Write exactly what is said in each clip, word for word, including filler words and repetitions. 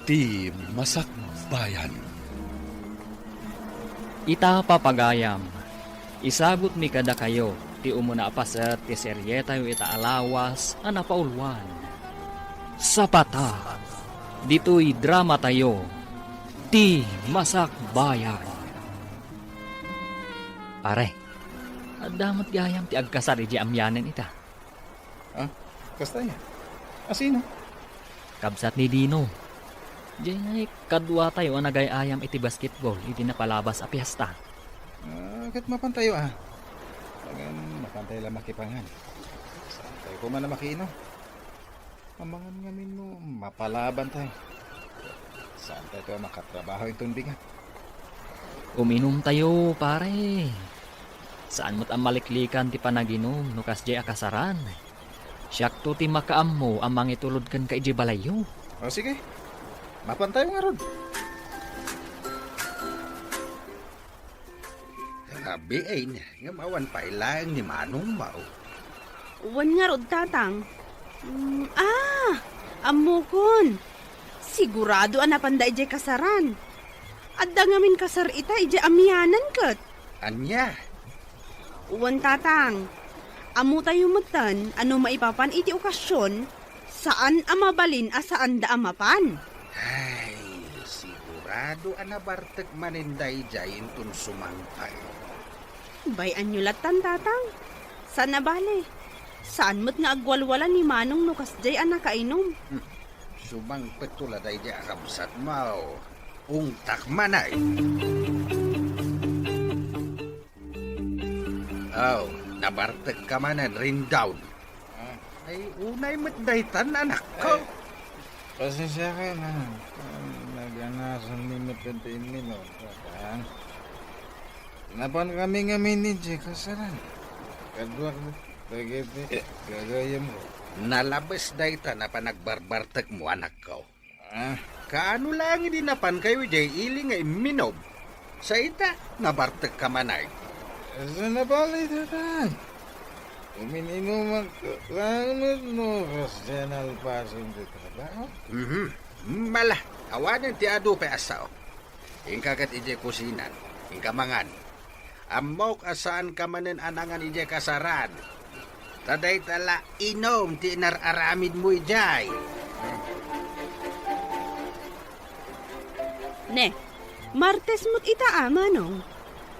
Ti Masakbayan. Ita, papagayam, isagutmi kadakayo ti umuna a paset ti serietayo ita a lawas a napauluan. Sapata, ditoy dramatayo, Ti Masakbayan. Pare, adda met gayam ti agkasar idiay amianen ita. Ah, kasta aya? A sino? Kabsat ni Dino. Diay ngay kaduatayo a nagay-ayam iti basketball iti napalabas a fiesta. Ah, ket mapantayo, ah. Agan, mapantayo la makipangan. Saantayo koma a makiinom? Amangan ngamin no mapalabantayo. Saantayo a makatrabaho inton bigat. Uminumtayo, pare. Saan met a maliklikan ti panaginum no kasdiay a kasaran. Siakto ti makaammo a mangitulod kenka idiay balayyo. O, sige. Mapantayo ngarud. Rabiin, ngem awan pay laeng ni Manong Mao. Wen ngarud, Tatang. Mm, ah, ammokon. Sigurado a napanda idiay kasaran. Adda ngamin kasar ita idiay amianen ket. Ania? Wen, Tatang. Ammotayo metten a no maipapan iti okasion, saan a mabalin a saanda a mapan. Ay, sigurado a nabartek manen daydiay inton sumangpet. Bay-anyo lattan, Tatang. Saan a bale. Saan met nga agwalwala ni Manong no kasdiay a nakainom. Hmm. Sumangpetto la daydiay a kabsatmo. Ungtak manen. Aw, nabartekka manen, Rindawn. Ah. Ay, unay met daytan, anakko. Ay, pasensiakan, ah. Naganasanmi met ti imminum, Tatang. Napankami ngamin idiay kasaran. Kaduak dagiti gagayemko. Nalabes daytan a panagbarbartekmo, anakko. Ah. Kaano laeng idi napankayo idiay ili nga imminum? Sa ita, nabartekka manen. Saan a bale, Tatang. Umin-inumak laeng met no kasdiay a nalpasen ti trabaho. Mhm. Mala, awanen ti adu pay a sao. Inka ket idiay kusinan, inka mangan. Ammok a saanka manen a nangan idiay kasaran. Ta dayta la inum ti inar-aramidmo idiay. Ne, Martes met ita a, Manong.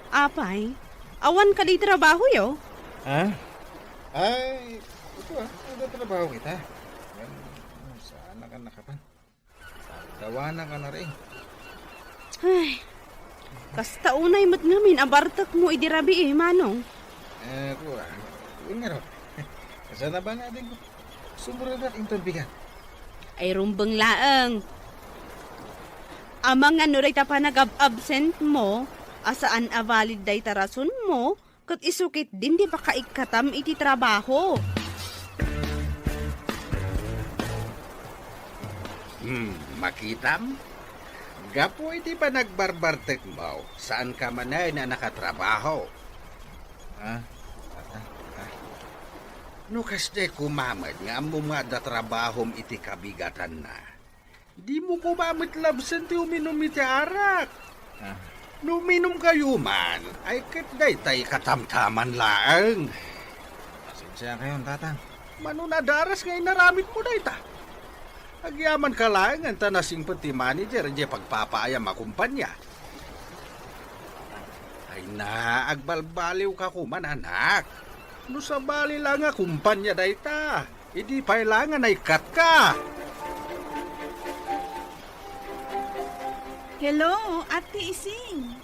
Apay, awan kadi trabahoyo? Ha? Ay, ito ah, nagtatrabaho kita. Yan, saan na ka nakapan? Dawana ka na rin. Ay, kasta unay met ngamin a bartekmo idi rabii, Manong. Eh, kuwan. Kuwan nga ro. Saan na ba natin ko? Sumurada inton bigat. Ay, rumbeng laeng. Amangan no dayta panagab-absent mo, a saan a valid dayta rason mo, ket isu ketdin ti pakaikkatam iti trabaho. Hmm, makitam? Gapu iti panagbarbartekmo, saanka manen a nakatrabaho. Ah, ah, ah. No kasdiay koma met nga ammom nga adda trabahom iti kabigatanna, dimo koma met labsen ti uminum iti arak. Ah. No uminumkayo man, ay ket dayta ikatamtaman laeng. Pasensiakayon, Tatang. Mano nadaras nga inaramidmo dayta? Agyamanka laeng ta nasingpet ti manager idiay pagpapaayam a kumpania. Ay na, agbalbaliwka koma, anak. No sabali la nga kumpania dayta, idi pay la nga naikkatka. Hello, Ate Ising.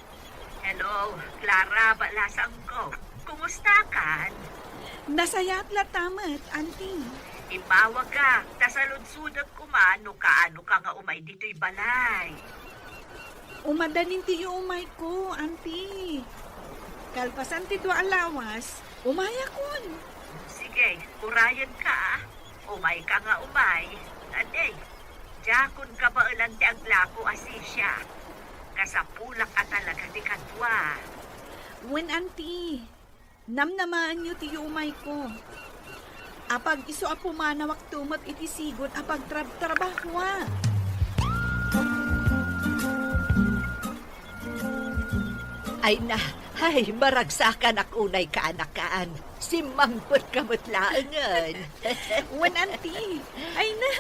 Hello, Clara, balasangko. Kumusta kan? Nasayaat latta met, Auntie. Immawagak, ta saludsodek koma no kaano ka nga umay ditoy balay. Umadanin ti iumayko, Auntie. Kalpasan ti dua a lawas, umayakon. Sige, urayenka, ah. Umayka nga umay. Adi, diakon kabaelan ti aglako a sisia. Kasapulak a talaga ti kadua. Wen, Auntie. Namnamaenyo ti iumayko. Apag isu a pumanawakto met iti sigud a pagtrabtrabahoa. Ay na, ay, maragsakanak unay, kaanakan. Simmangpetka met laengen. Wen, anti. Ay na,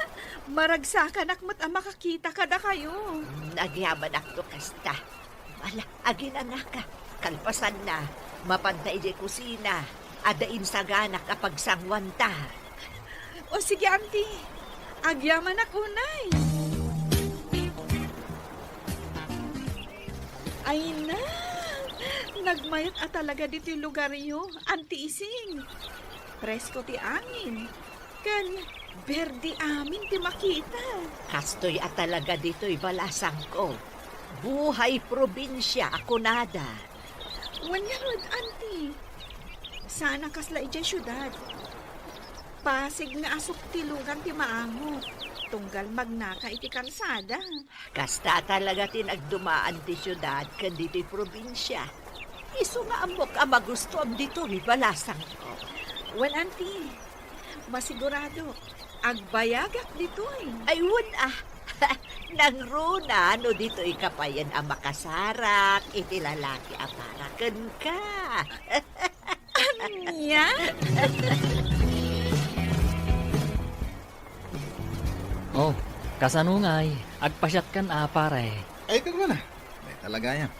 maragsakanak met a makakita kadakayo. Mm, agyamanakto kasta. Ala, aginanaka. Kalpasanna, mapanta idiay kusina. Adda insaganak a pagsanguanta. O sige, anti. Agyamanak unay. Ay na, nagmayat a talaga ditoy lugaryo, Anti Ising. Presko ti angin, ken berdi amin ti makita. Kastoy a talaga ditoy balasangko. Buhay probinsia a kunada. Wen ngarud, anti. Saan a kasla idiay siudad. Pasig nga asuktilogan ti maangot, tunggal magnaka iti kalsada. Kasta talaga ti nagdumaan ti siudad ken ditoy probinsia. Isu nga ammok a magustuam ditoy balasangko. Wen, anti, masigurado, agbayagak ditoy. Ay, wen, ah. Nangruna no ditoy ka payen a makasarak iti lalaki a para kenka. Ania? Oh, kasano ngay? Agpasiatkan a, pare. Ay, kagmana. Ay, talaga yan.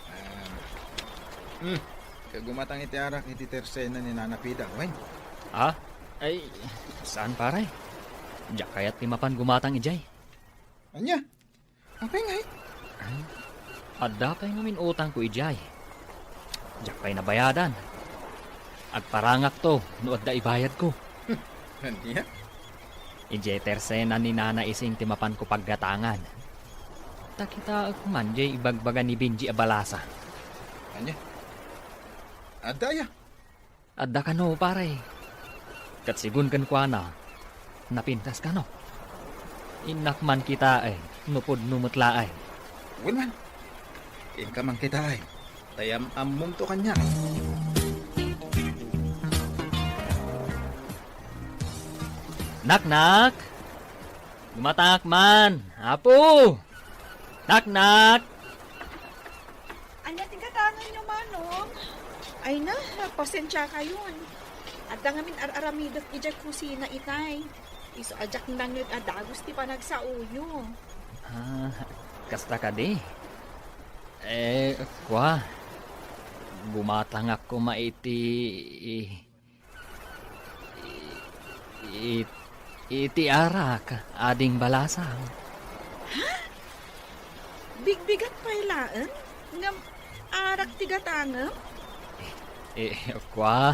Ah, hmm. Kagumatang iti arak iti tersena ni Nana Pida, wen? Ah? Ay, saan, pare? Diak kayat ti mapan gumatang idiay. Ania? Apay ngay? Ay, adda pay ngamin utangko idiay. Diak pay nabayadan. Agparangakto no adda ibayadko. Ania? Idiay tersena ni Nana Ising ti mapanko paggatangan. Ta kitaek man diay ibagbaga ni Benji a balasa. Ania? Adda aya? Adda kano, pare. Ket sigun kenkuana, napintas kano. Innak man kitaen, no pudno met laeng. Wen man. Inka man kitaen, ta am-ammomto kaniak. Naknak! Gumatangak man, Apo! Naknak! Ania ti gatanganyo, Manong? Ay na, pasensiakayon. Adda ngamin ar-aramidek idiay kusina itay. Isu a diak nangngeg a dagus ti panagsaoyo. Ah, kasta kadi? Eh, kua, gumatangak koma iti, I-, it-, iti arak, ading balasang. Ha? Bigbigat pay laeng? Ngem arak ti gatangem? Eh, eh, kua,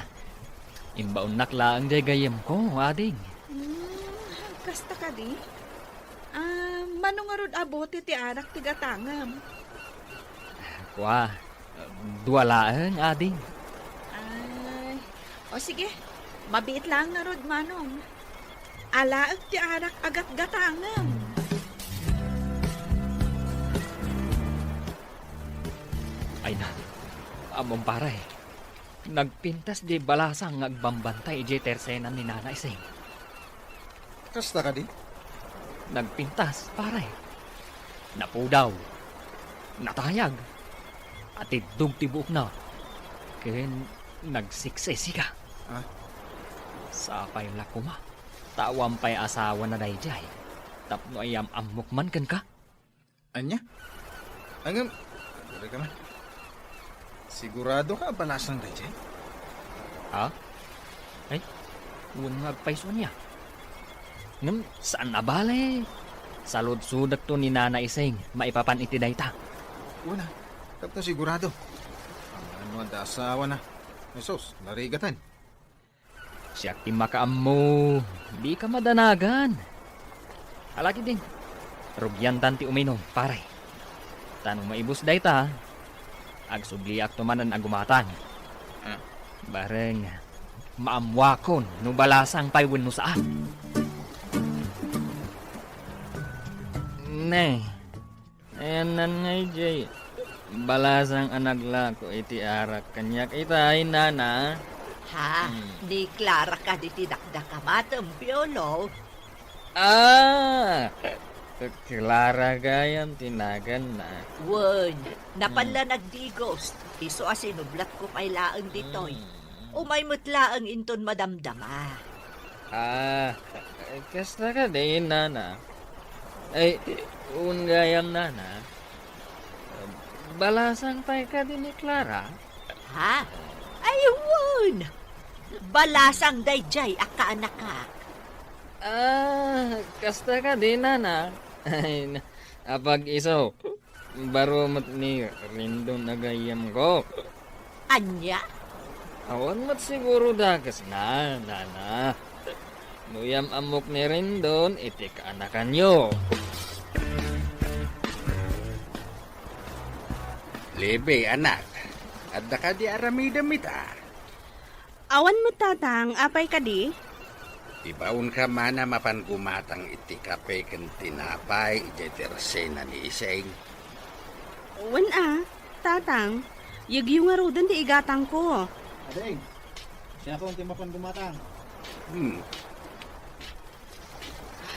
imbaonnak laeng diay gayyemko, ading. Hmm, kasta kadi? Ah, mano ngarud a bote ti arak ti gatangem? Kua, dua laeng, ading. Ay, o sige, mabiit laeng ngarud, Manong. Alaek ti arak a gatgatangem. Ay na, ammom, pare. Nagpintas diay balasang nga agbambantay idiay tersenan ni Nana Ising. Kasta kadi? Nagpintas, pare. Napudaw. Natayag. Atiddog ti buokna. Ken nagsiksisiga. Ah? Sapay la koma ta awan pay asawana daydiay tapno ayam-ammok man kenka. Ania? Ngem, agurayka man. Siguradoka a balasang daydiay? Ha? Ay, wen nga agpayso ania. Ngem, saan a bale. Saludsodekto ni Nana Ising maipapan iti dayta. Wen a, tapno sigurado. Amangan no adda asawana. Jesus, narigaten. Siak ti makaammo, dika madanagan. Ala ketdin, rugiantan ti uminom, pare. Ta no maibus dayta, agsubliakto manen a gumatang. Ah. Bareng, maammuakon no balasang pay wenno saan. Ne, Ayanna ngay diay balasang a naglako iti arak kaniak itay, nana. Ha? Hmm. Ni Clara kadi ti dakdakamatem, Piolo? Ah! Clara gayam ti naganna. Wen, napan la nagdigos. Isu a sinublatko pay laeng ditoy. Mm. Umay met laeng inton madamdama. Ah, kasta kadi, nana? Ay, wen gayam, nana. Balasang pay kadi ni Clara? Ha? Ay, wen! Balasang daydiay a kaanakak. Ah, kasta kadi, nana? Ay, na-, apag-isu, baro met ni Rendon a gayyemko. Ania? Awan met siguro dakesna, nana. No yam-ammok ni Rendon iti kaanakanyo. Lebe, anak, adda kadi aramidem ita? Awan met, tatang, apay kadi? Ibaonka mana mapan gumatang iti kape ken tinapay idiay tersena ni Ising. Wen a, tatang, yegyo ngaruden ti igatangko. Ading, siakon ti mapan gumatang. Hmm.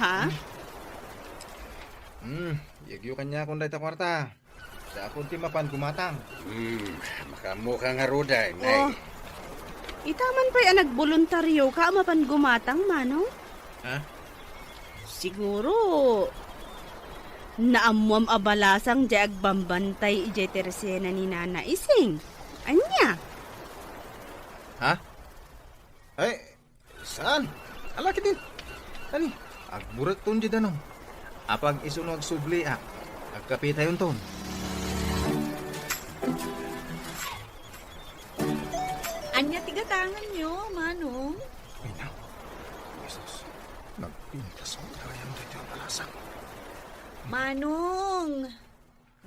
Ha? Hmm, yegyo kaniakon dayta kuarta. Siakon ti mapan gumatang. Hmm, makaammoka ngaruden, nay. Oh. Ita man pay a nagboluntarioka a mapan gumatang, Manong? Ha? Siguro, naammoam a balasang diay agbambantay idiay tersena ni Nana Ising. Ania? Ha? Ay, saan? Ala, kitin. Ani, agburekton diay danum. Apag-isu no agsubliak, agkapetayonton. Ania ti gatanganyo, Manong? Ay, na. Jesus, nagpintas met gayam daytoy a balasang. Manong,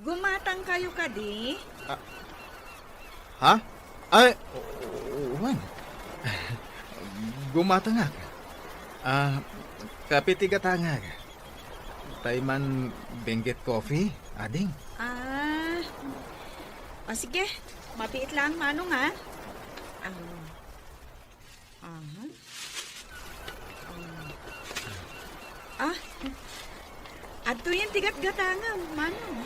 gumatangkayo kadi? Ah. Ha? Ay, o-, o-, wen. Gumatangak. Ah, kape ti gatangak. Tay man Benguet Coffee, ading? Ah. O, sige. Mabiit lang, Manong, ah. Ah. Aha. Ah. Ah. Adtoyen ti gatgatangam, Manong.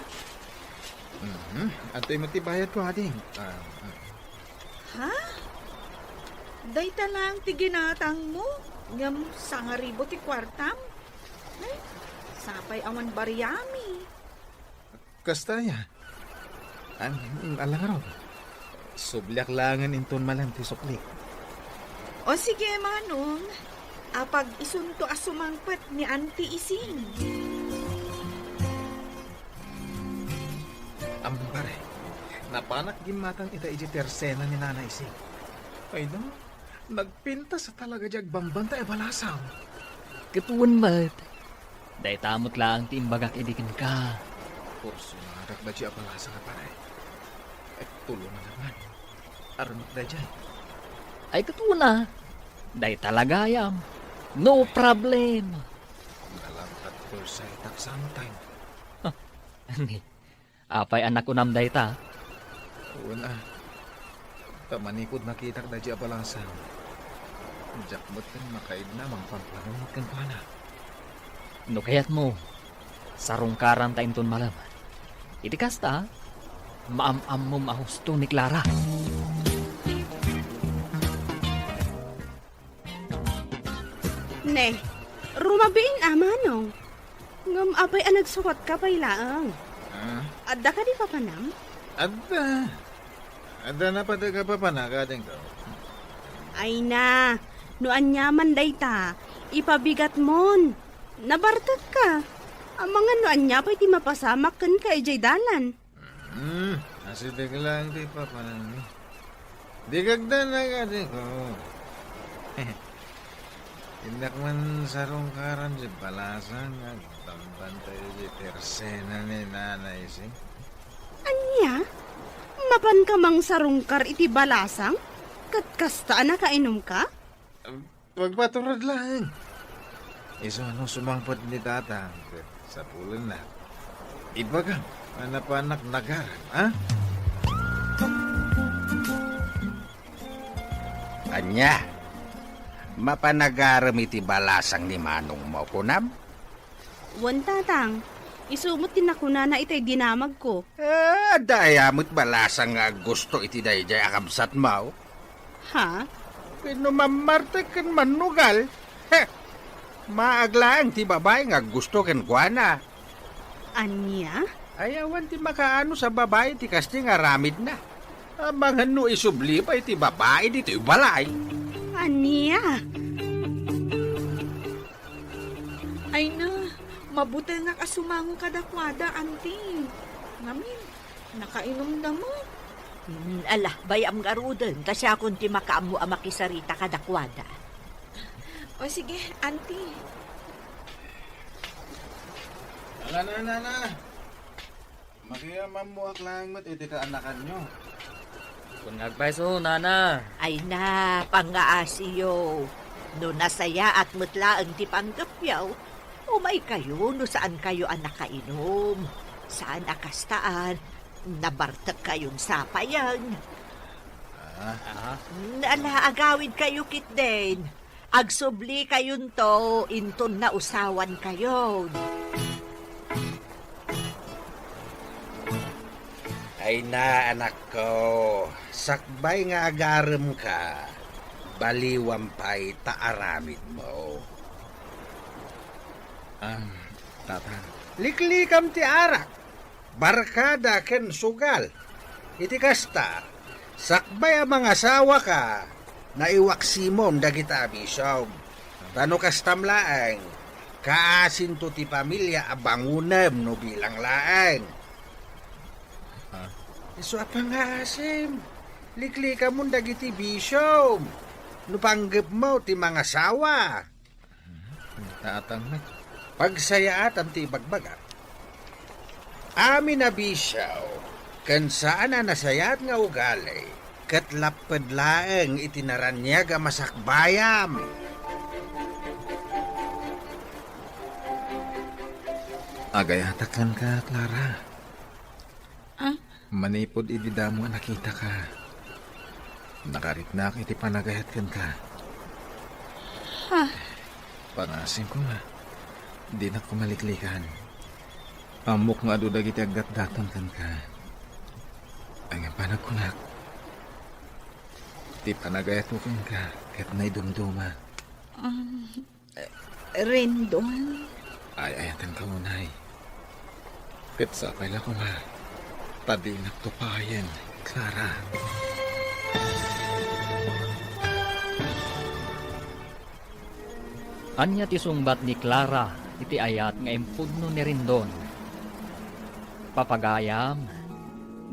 Mhm. Adtoy met ti bayadko, ading. Ah, ah. Ha? Dayta lang ti ginatangmo? Ngem sangaribu ti kuartam? Ay, sapay awan bariami. Kasta aya. An, ala ngarud. Subliak laengen inton malem ti suklik. O sige, Manong. Apag-isunto a sumangpet ni Auntie Ising. Ammom, pare. Napanak gimmatang ita idiay tersena ni Nana Ising. Ay, no? Nagpintas a talaga diay agbambantay a balasang. Ket wen met, dayta met laeng ti imbagak idi kenka. Kursonadak daydiay a balasang a pare. Ay, tulonganak man. Armek daydiay. Ay, ket wen a. Dayta la gayam. No problem. Nalangkat kursitak sometime. Ani? Apay a nakunam dayta? Wen a. Ta manikod nakitak daydiay a balasang, diak met ken makaidna a mangpampanunot kenkuana. No kayatmo, sarungkaranta inton malem. Iti kasta, maam-ammom a husto ni Clara. Ne, rumabiin a, Manong. Ngem apay a nagsukatka pay laeng? Ah? Adda kadi papanam? Adda. Adda napateg a papanak, adingko. Ay na, no aniaman dayta, ipabigatmon. Nabartekka. Amangan no ania pay ti mapasamak kenka idiay dalan. Hmm, asideg laeng ti papananmi. Di kagdan agadi ko. Innak man sarungkaran ti balasang nga agbambantay ti tersena ni Nana Ising. Ania? Mapanka mangsarungkar iti balasang? Ket kasta a nakainumka? Pagpaturod laeng. Isu no sumangpet ni Tatang ket sapulenna. Ibagam a napanak nagaram, a? Ania? Mapan nagaram iti balasang ni manongmo, kunam? Wen, Tatang. Isu met ti nakunana itay dinamagko. Ah, adda aya met balasang nga aggusto iti daydiay a kabsatmo? Ha? Ken no mammartek ken mannugal, he, maag laeng ti babai nga aggusto kenkuana. Ania? Ay, awan ti makaanus a babai ti kasta nga aramidna. Amangan no isubli pay ti babai ditoy balay. Ania? Ay na, mabutengak a sumango kadakuada, Auntie. Ngamin, nakainumda met. Hmm, ala, bay-am ngaruden, ta siakon ti makaammo a makisarita kadakuada. O sige, Auntie. Ala na, na, na. Makiamammoak laeng met iti kaanakanyo. Kun nga agpayso, Nana. Ay na, pangngaasiyo. No nasayaat met laeng ti panggepyo, umaykayo no saankayo a nakainum. Saan a kastaan, nabartekkayon sapayen. Ah. Ah. Ala, agawidkayo ketdin. Agsublikayon to inton nausawankayon. Ay na, anakko, sakbay nga agaremka, baliwam pay ta aramidmo. Ah, Tata. Liklikam ti arak, barkada ken sugal. Iti kasta, sakbay a mangasawaka, naiwaksimon dagita a bisiom. Ta no kastam laeng, kaasinto ti pamilia a bangonem no bilang laeng. Ah. Isu a pangngaasim, liklikamon dagiti bisiom no panggepmo ti mangasawa. Tatang met. Pagsayaatam ti ibagbagak. Amin a bisio ken saan a nasayaat nga ugali ket lapped laeng iti naraniag a masakbayam. Agayatak kenka, Clara. Ah? Manipud idi damo a nakitaka, nakariknak iti panagayat kenka. Ha? Pangasim koma, dinak koma liklikan. Ammok nga adu dagiti agdatdaton kenka. Ngem panagkunak, ti panagayatko kenka ket naidumduma. Um, Rendon? Ay-ayatenka unay. Ket sapay la koma ta dinak tupayen, Clara. Ania ti sungbat ni Clara iti ayat nga impudno ni Rendon? Papagayam,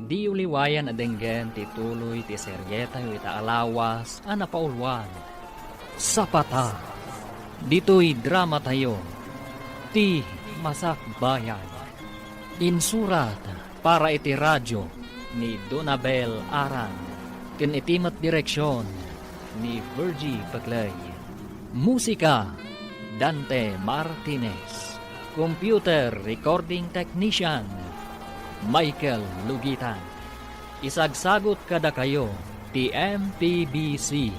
diyo liwayan a denggen ti tuloy ti serietayo ita a lawas a napauluan, Sapata. Ditoy dramatayo, Ti Masakbayan. Insurat para iti radio ni Donabel Aran ken iti met direksion ni Virgie Peclay. Musika, Dante Martinez. Computer Recording Technician, Michael Lugitan. Isagsagut kadakayo ti M P B C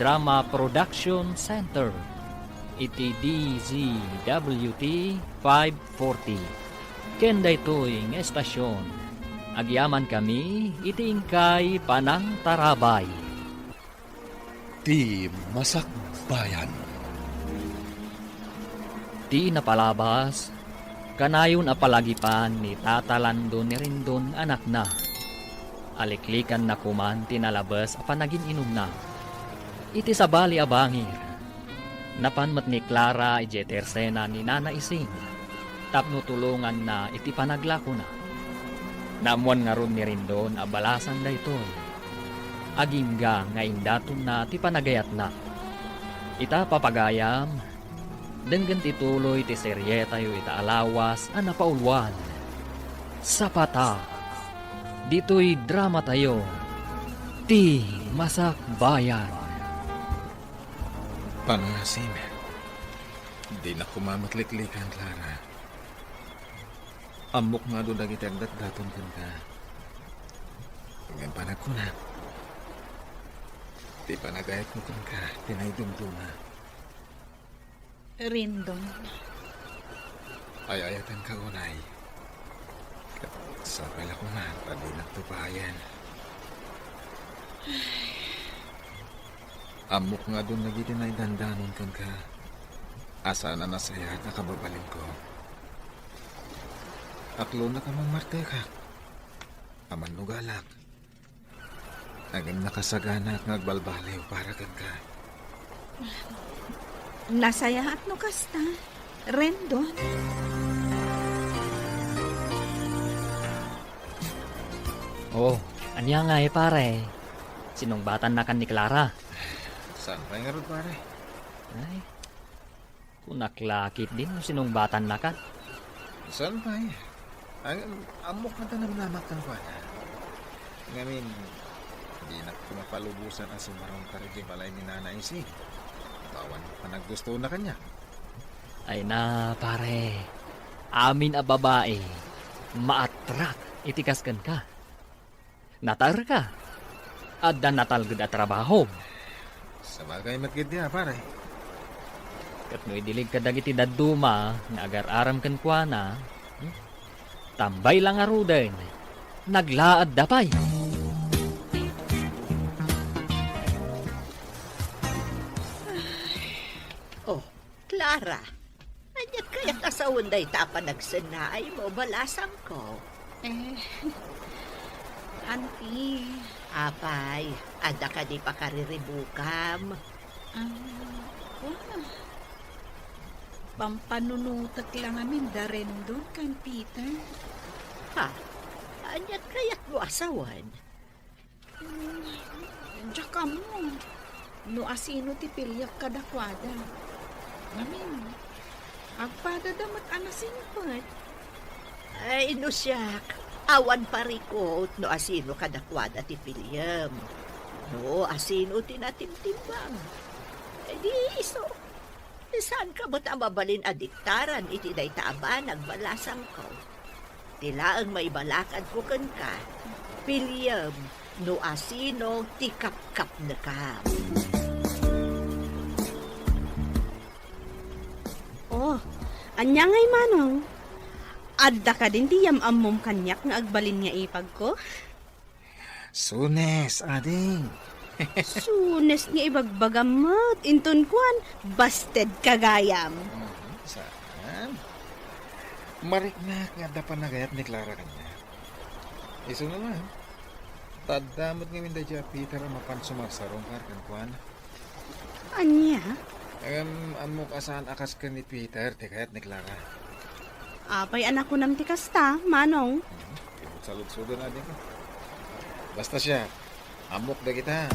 Drama Production Center iti D Z W T five forty. Ken daytoy nga estasion, agyamankami iti inkay panangtarabay. Ti Masakbayan. Ti napalabas, kanayon a palagipan ni Tata Lando ni Rendon anakna. Aliklikanna koman ti nalabes a panagin-inumna. Iti sabali a bangir, napan met ni Clara idiay tersena ni Nana Ising tapno tulonganna iti panaglakona. Naammoan ngarud ni Rendon a balasang daytoy. Agingga nga indatonna ti panagayatna. Ita, papagayam, denggen ti tuloy ti serietayo ita a lawas a napauluan. Sapata, ditoy dramatayo, Ti Masakbayan. Pangasim, dinak koma met liklikan, Clara. Ammok nga adu dagiti agdatdaton kenka. Ngem panagkunak, ti panagayatko kenka ti naidumduma. Rendon, Ay-ayatenka unay. Ket sapay la koma ta dinakto payen. Ammok nga adun dagiti naidandanon kenka a saan a nasayaat a kababalinko. Aklonak a mangmartekak, a mannugalak, ngem nakasaganak nga agbalbaliw para kenka. Nasayaat no kasta, Rendon. Oh, ania ngay, pare? Sinungbatannakan ni Clara? Saan pay ngarud, pare? Ay, kunak la ketdin no sinungbatannakan. Saan pay? Ang, ammok nga namnamak kenkuana. Ngamin, dinak mapalubosan a sumarungkar idiay balay ni Nana Ising. Awan panaggustoenna kaniak. Ay na, pare. Amin a babai, maattract iti kas kenka. Natarka. Adda natalged a trabahom. Sabagay met ketdi a, pare. Ket no idilig kadagiti dadduma nga agar-aram kenkuana, hmm? Tambay la ngaruden, naglaadda pay. Oh, Clara, ania kayat a sawen dayta a panagsennaaymo, balasangko? Eh, Auntie. Apay, adda kadi pakariribukam? Ah, wala. Pampanunotek la ngamin da Rendon ken Peter. Ha? Ania kayatmo a sawen? Hmm, diak ammo no asino ti piliek kadakuada. Ngamin, agpadada met a nasingpet. Ay, no siak, awan parikut no asino kadakuada ti piliem. No asino ti natimtimbang. Ay, di isu. Saanka met a mabalin a diktaran iti dayta a banag, balasangko. Ti laeng maibalakadko kenka, piliem no asino ti kapkapnekam. Oh, ania ngay, Manong? Adda kadin ti yam-ammom kaniak nga agbalin nga ipagko? Sunes, ading. Sunes nga ibagbagam met, inton kuan, basted ka gayam. Mhm, saan? Mariknak nga adda panagayat ni Clara kaniak. Isuna laeng. Ta adda met ngamin daydiay a Peter a mapan sumarsarungkar kenkuana. Ania? Ngem ammok a saan a kas ken ni Peter ti kayat ni Clara. Apay a nakunam ti kasta, Manong? Mhm. Saludsodan a dika. Basta siak, ammok dagita.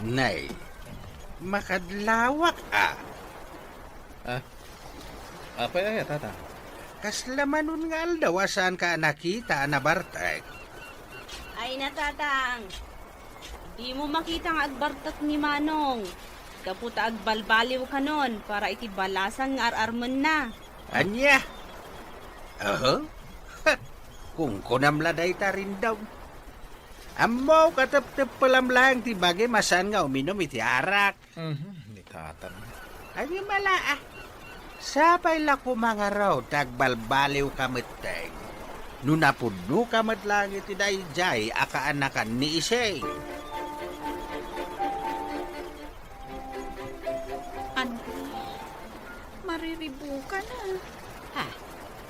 Nay, makadlawak a. Ah? Apay aya, Tatang? Kasla manon nga aldaw a saanka a nakita a nabartek? Ay na, Tatang. Dimo makita nga agbartek ni Manong. Gapu ta agbalbaliw kanon para iti balasang nga ar-armenna. Ania? Aha? Kunkunam la dayta, Rendon. Ammok a tepteppelam laeng ti bagim a saan nga uminum iti arak. Mhm, ni Tatang. Ania mala, ah? Sapay la koma ngarud ta agbalbaliwka metten no napudnoka met laeng iti daydiay a kaanakan ni Ising. Auntie, mariribukan a. Ha?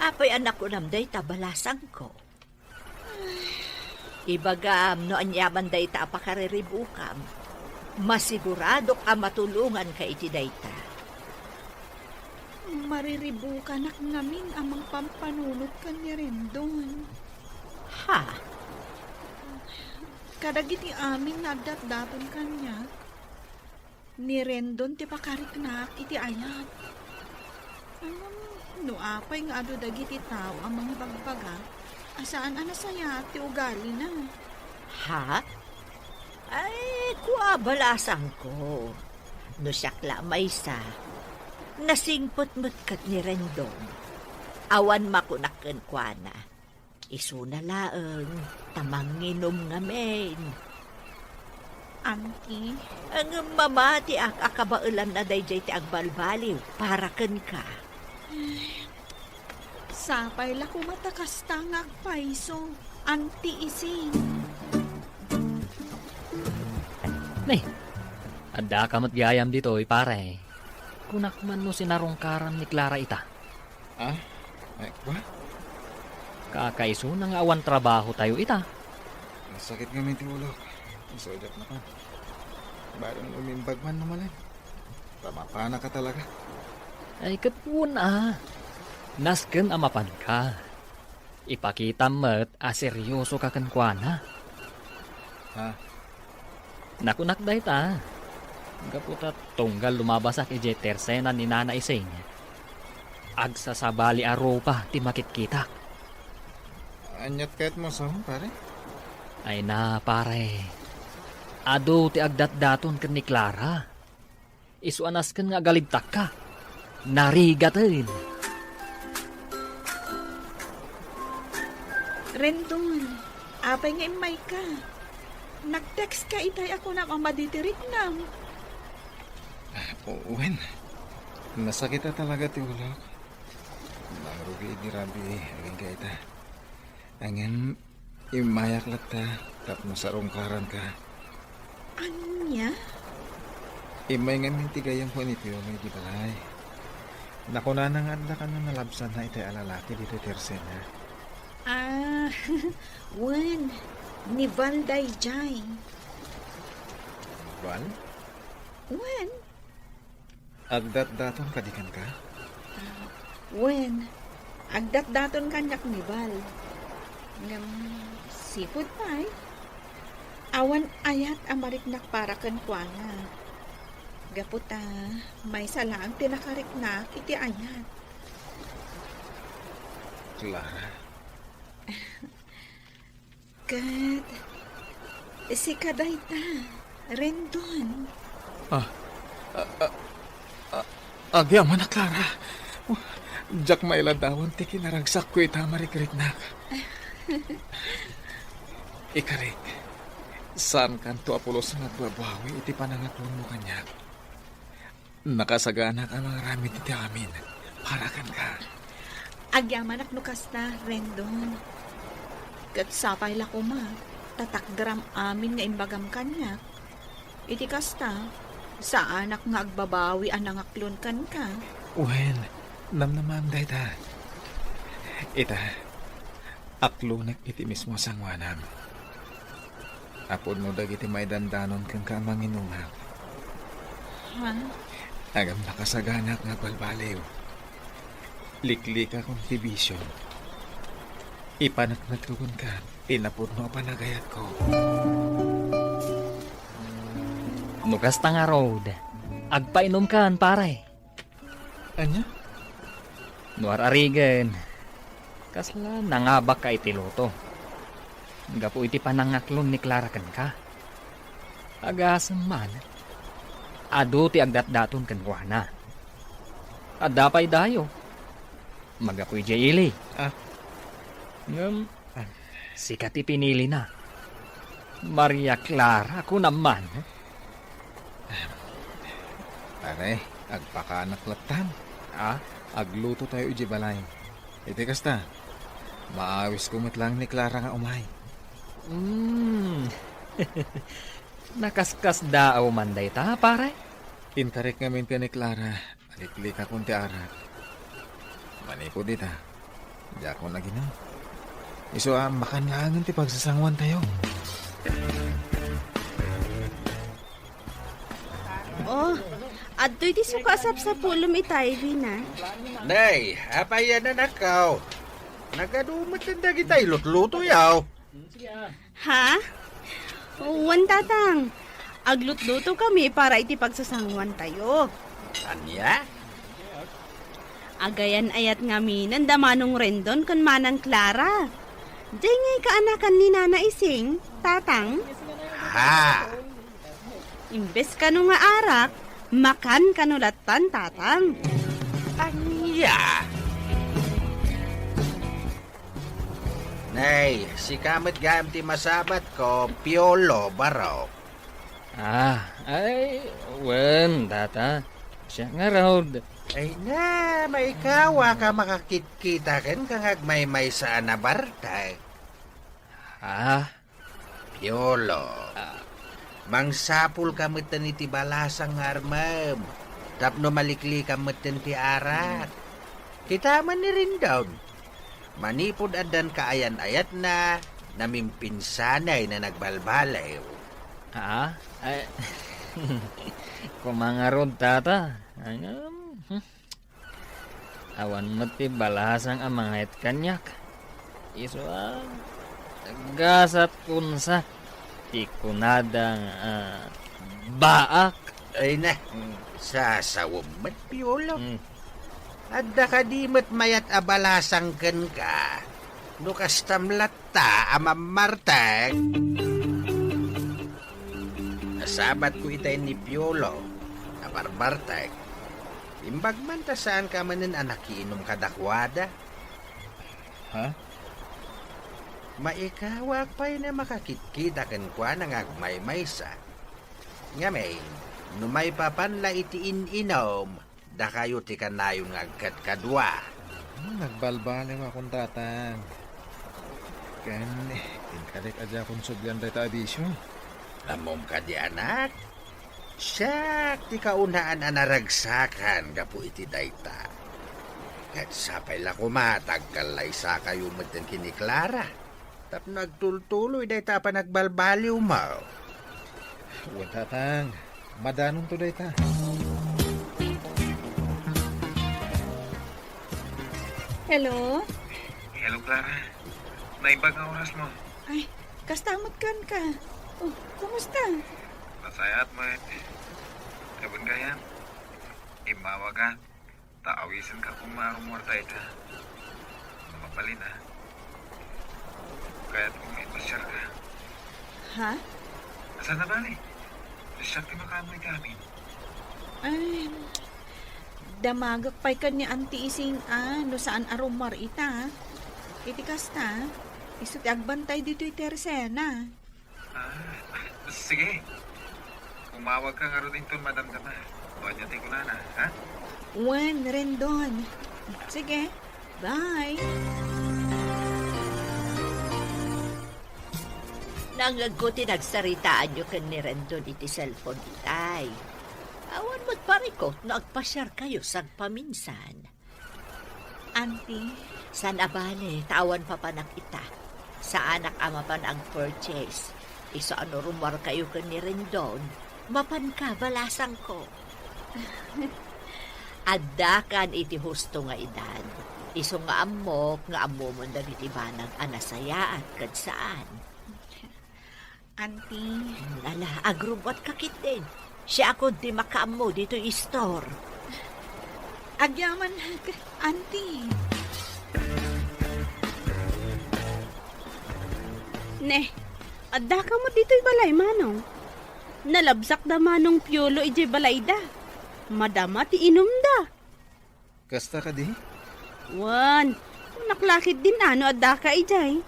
Apay a nakunam dayta, balasangko? Ibagam no aniaman dayta a pakariribukam. Masiguradok a matulonganka iti dayta. Mariribukanak ngamin a mangpampanunot ken ni Rendon. Ha? Kadagiti amin nga addatdaton kaniak, ni Rendon ti pakariknak iti ayat. Ngem no apay nga adu dagiti tao a mangbagbaga a saan a nasayaat ti ugalina? Ha? Ay, kua, balasangko. No siak la maysa, nasingpet met ket ni Rendon. Awan makunak kenkuana. Isuna laeng ta manginum ngamin. Auntie, ngem mamatiak a kabaelanna daydiay ti agbalbaliw para kenka. Sapay la koma ta kasta nga agpayso, Auntie Ising. Nay, addaka met gayam ditoy, pare. Kunak man no sinarungkaram ni Clara ita. Ah? Ay, kwa? Kakaisuna nga awan trabahotayo ita. Nasakit ngamin ti ulok. Isu diak mapan. Barang umimbag man no malem. Mapanaka talaga. Ay, ket wen a. Nasken a mapanka. Ipakitam met a seriosoka kenkuana. Ha? Nakunak dayta, gapu ta tunggal lumabasak idiay tersena ni Nana Ising, agsasabali a rupa ti makitkitak. Aniat kayatmo a sawen, pare? Ay na, pare. Adu ti agdatdaton ken ni Clara. Isu a nasken nga agalibtakka. Narigaten. Rendon, apay nga immayka? Nag-text ka itay a kunam a madi ti riknam. Ah, o-, wen, nasakit a talaga ti ulok. Nangrugi idi rabii agingga ita. Ngem, immayak latta tapno sarungkaranka. Ania? Immay ngamin ti gayyemko ni Piolo idi balay. Nakunana nga adda kano nalabsanna itay a lalaki ditoy tersena. Ah, wen, ni Val daydiay. Val? Wen. Agdatdaton kadi kenka? Ah, wen, agdatdaton kaniak ni Val. Ngem, sipud pay, awan ayat a mariknak para kenkuana. Gapu ta, maysa laeng ti nakariknak iti ayat. Clara. Ket sika dayta, Rendon. Ah, ah, ah, ah, agyamanak, Clara. Diak mailadawan ti kinaragsakko ita a marikriknak. Ikarik, saankanto a pulos nga agbabawi iti panangaklonmo kaniak. Nakasaganak a mangaramid iti amin para kenka. Agyamanak no kasta, Rendon. Ket sapay la koma, ta takderam amin nga imbagam kaniak. Iti kasta, saanak nga agbabawi a nangaklon kenka. Wen, namnamaem dayta. Ita, aklonek iti mismo a sangoanam. Apo no dagiti maidandanon kenka a manginumak. Ha? Ngem nakasaganak nga agbalbaliw. Liklikakon ti bisio. Ipaneknekko kenka ti napudno a panagayatko. No kasta ngarud, agpainumkan, pare. Ania? No ar-arigen, kasla nangabakka iti luto. Gapu iti panangaklon ni Clara kenka. Agasem man, adu ti agdatdaton kenkuana. Adda pay dayo. Magapu idiay ili. Ah. Ngem, sika ti pinilina. Maria Clara, kunam man. Pare, agpakaanak lattan. Ah? Aglutotayo idiay balay. Iti kasta, maawisko met laeng ni Clara nga umay. Mm. Nakaskasdaaw man dayta, pare? Intarik ngamin ken ni Clara, naliklikakon ti arak. Manipud ita, diakon aginom. Isu a, makan laengen ti pagsasangoantayo. Oh, adtoy ti suka a sapsapulem itay, Vina. Nay, apay a nanakaw? Nagadu met dagitay lutlutoyaw. Ha? Wen, Tatang. Aglutluto kami para iti pagsasangoantayo. Ania? Agayan-ayat ngamin da Manong Rendon ken Manang Clara. Diay ngay kaanakan ni Nana Ising, Tatang? Ha? Imbes kano nga arak, makan kano lattan, Tatang. Ania? Nay, sika met gayam ti masabatko, Piolo, barok. Ah, ay, wen, tata. Siak ngarud. Ay na, maikawak a makakitkita kenka nga agmaymaysa a nabartek. Ah? Piolo, ah, mangsapulka metten iti balasang nga armem tapno maliklikam metten ti arak. Kitaem ni Rendon. Manipud addan kaayan-ayatna, namimpinsanay na nagbalbaliw. Ah? Ay, koma ngarud, tata. Ngem, hmm. Awan met ti balasang a mangayat kaniak. Isu a gasat kunsa ti kunada nga, ah, baak. Ay na, sasawem met, Piolo. Hmm. Adda kadi met mayat a balasang kenka? No kastam latta a mammartek. Nasabatko itay ni Piolo a barbartek. Imbag man ta saanka manen a nakiinum kadakuada. Ha? Maikawak pay a makakitkita kenkuana nga agmaymaysa. Ngamin, no maipapan la iti in-inum, dakayo ti kanayon nga agkadkadua. Hmm, nagbalbaliwakon, Tatang. Ken, inkalik a diakon sublian dayta a bisio. Ammom kadi, anak? Siak ti kaunaan a naragsakan gapu iti dayta. Ket sapay la koma ta agkallaysakayo metten ken ni Clara tapno agtultuloy dayta a panagbalbaliwmo. Wen, Tatang. Madanonto dayta. Hello? Hello, Clara. Naimbag nga orasmo. Ay, kasta met kenka. Oh, kumusta? Nasayaat met. Wen gayam, immawagak ta awisenka koma a rummuar dayta. No mabalin, a, kayatko nga ipasiarka. Ha? Saan a bale? Siak ti makaammo iti amin. Ay, damagek pay ken ni Auntie Ising a no saan a rummuar ita. Iti kasta, isu ti agbantay ditoy terasena. Ah, sige. Umawagka ngarud inton madamdama. O ania ti kunana, ha? Wen, Rendon. Sige. Bye. Nangngegko ti nagsaritaanyo ken ni Rendon iti cellphone itay. Awan met parikut no agpasiarkayo sagpaminsan. Auntie. Saan a bale, ta awan papanak ita. Saanak a mapan ag-purchase. Isu a no rummuarkayo ken ni Rendon, mapanka, balasangko. Addakan iti husto nga edad. Isu nga ammok nga ammoman dagiti banag a nasayaat ket saan. Auntie. Ala, agrubbuatka ketdin. Siakon ti makaammo ditoy istor. Agyamanak, Auntie. Ne, addaka met ditoy balay, Manong? Nalabsak da Manong Piolo idiay balayda. Madama ti inumda. Kasta kadi? Wen, kunak la ketdin a no addaka idiay.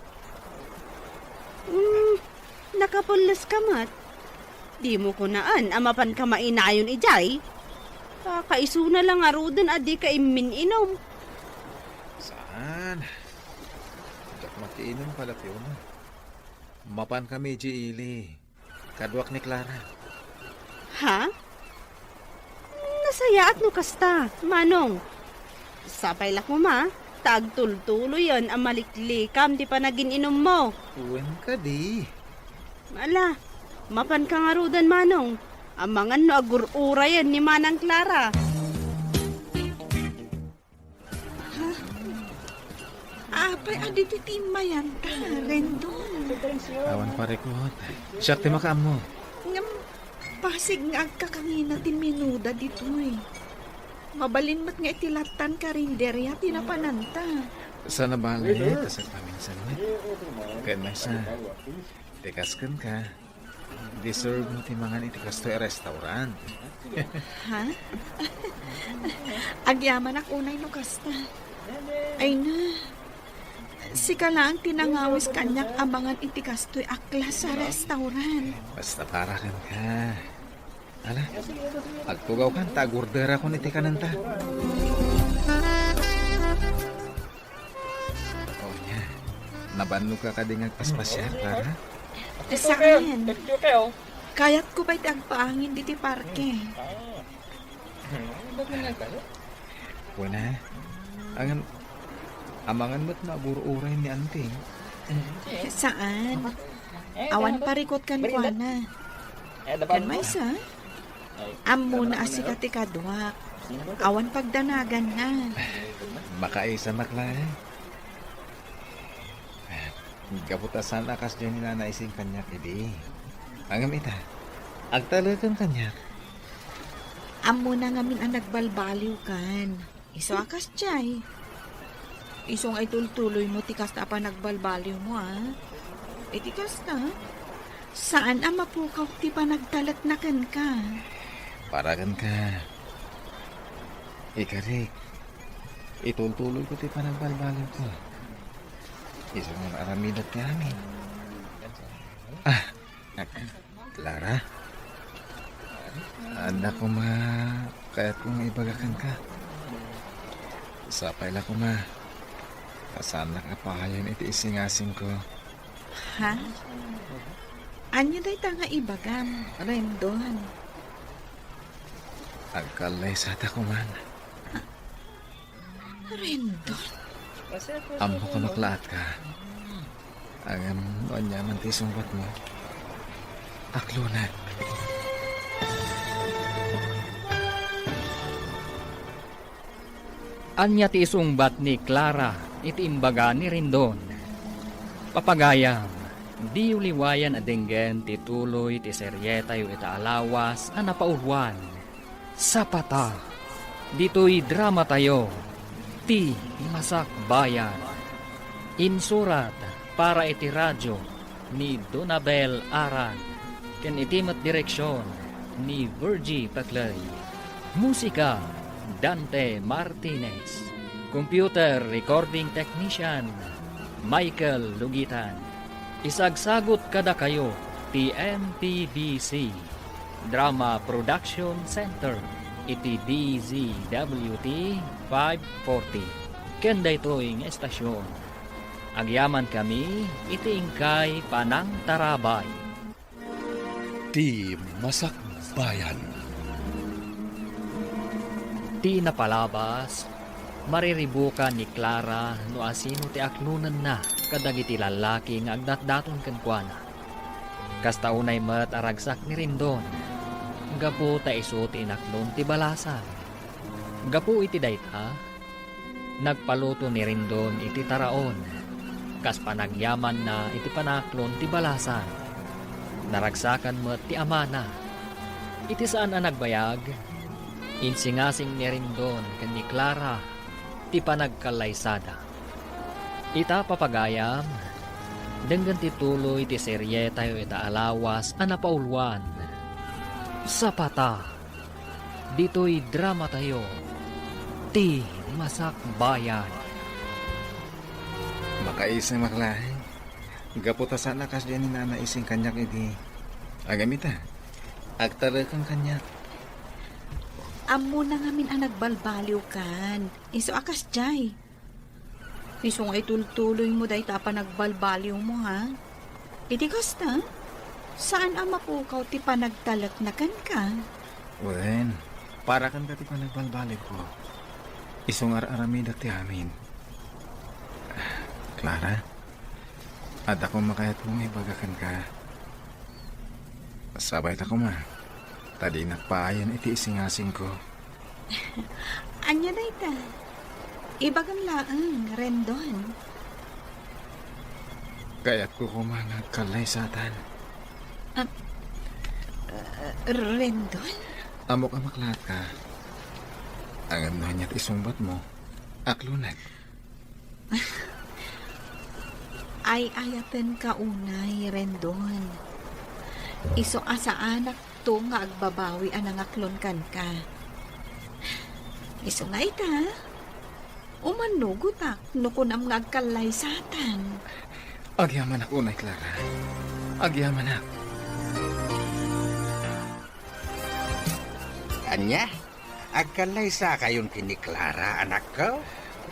Hmm, nakapulleska met. Dimo kunaan a mapanka mainayon idiay? Kakaisuna la ngaruden a dika immin-inum. Saan? Diak makiinum, Piolo. Mapankami idiay ili. Kaduak ni Clara. Ha? Nasayaat no kasta, Manong. Sapay la koma, ta agtultuloyen a maliklikam ti panagin-inummo. Wen kadi. Ala, mapanka ngaruden, Manong. Amangan no agur-urayen ni Manang Clara. Ha? Apay, adi ti timmayanta, Rendon. Awan parikut. Siak ti makaammo. Ngem, pasig nga agkakangina ti minuda ditoy. Mabalin met nga iti lattan karinderya ti napananta. Saan a bale, ta sagpaminsan met. Ken maysa, ti kas kenka. Deserve mo ti mangan iti kastoy a restaurant. Ha? Agyamanak unay no kasta. Ay na. Sika laeng ti nangawis kaniak amangan iti kastoy a klase a restaurant. Basta para kenka. Ala, agtugawkan ta agorderakon iti kanenta. O nia, nabannogka kadi nga agpaspasiar, Clara? Saan. Kayatko pay ti agpaangin ditoy parke. Wen a, ngem amangan met no agur-uray ni Anting. Saan. Awan parikut kenkuana. Ken maysa, ammona a sika ti kaduak. Awan pagdanaganna. Makaisa, Clara. Gapu ta saan a kasdiay ni Nana Ising kaniak idi. Ngem ita, agtaleken kaniak. Ammona ngamin a nagbalbaliwkan. Isu a kasdiay. Isu nga itultuloymo ti kasta a panagbalbaliwmo, a. Iti kasta, saan a mapukaw ti panagtalekna kenka. Para kenka. Ikarik, itultuloyko ti panagbalbaliwko. Isu nga aramidek ti amin. Ah, Clara? Adda koma kayatko nga ibaga kenka. Sapay la koma ta saannak a pahayen iti isingasingko. Ha? Ania dayta nga ibagam, Rendon? Agkallaysata koman. Rendon? Ammok a maklaatka. Ngem no aniaman ti isungbatmo, aklonek. Ania ti isungbat ni Clara iti imbaga ni Rendon? Papagayam, diyo liwayan a denggen ti tuloy ti serietayo ita a lawas a napauluan. Sapata, ditoy dramatayo, Ti Masakbayan. Insurat para iti radio ni Donabel Aran, ken iti met direksion ni Virgie Paclay. Musika, Dante Martinez. Computer recording technician, Michael Lugitan. Isagsagut kadakayo ti M P B C Drama Production Center iti D Z W T five forty. Ken daytoy nga estasion, agyamankami iti inkay panangtarabay. Ti Masakbayan. Ti napalabas, mariribukan ni Clara no asino ti aklonenna kadagiti lallaki nga agdatdaton kenkuana. Kasta unay met a ragsak ni Rendon, gapu ta isu ti inaklon ti balasan. Gapu iti dayta, nagpaluto ni Rendon iti taraon, kas panagyamanna iti panaaklon ti balasan. Naragsakan met ti amana. Iti saan a nagbayag, insingasing ni Rendon ken ni Clara ti panagkallaysada. Ita, papagayam, denggen ti tuloy ti serietayo ita a lawas a napauluan. Sapata. Ditoy dramatayo, Ti Masakbayan. Makaisem, Aklay. Gapu ta saan a kasdiay ni Nana Ising kaniak idi. Ngem ita, agtalekam kaniak. Ammona ngamin a nagbalbaliwkan. Isu a kasdiay. Isu nga itultuloymo dayta a panagbalbaliwmo, ha? Iti kasta, saan a mapukaw ti panagtalekna kenka. Wen, para kenka ti panagbalbaliwko. Isu nga ar-aramidek ti amin. Clara, adda koma kayatko nga ibaga kenka. Sabayta koma, ta dinak paayen iti isingasingko. Ania dayta? Ibagam laeng, Rendon. Kayatko koma nga agkallaysatan. Ah, ah, Rendon? Ammok a maklaatka. Ngem no ania ti isungbatmo, aklonek. Ay-ayatenka unay, Rendon. Isu a saanakto nga agbabawi a nangaklon kenka. Isu nga ita, Umannugotak no kunam nga agkallaysatan. Agyamanak unay, Clara. Agyamanak. Ania? Agkallaysakayon ken ni Clara, anakko?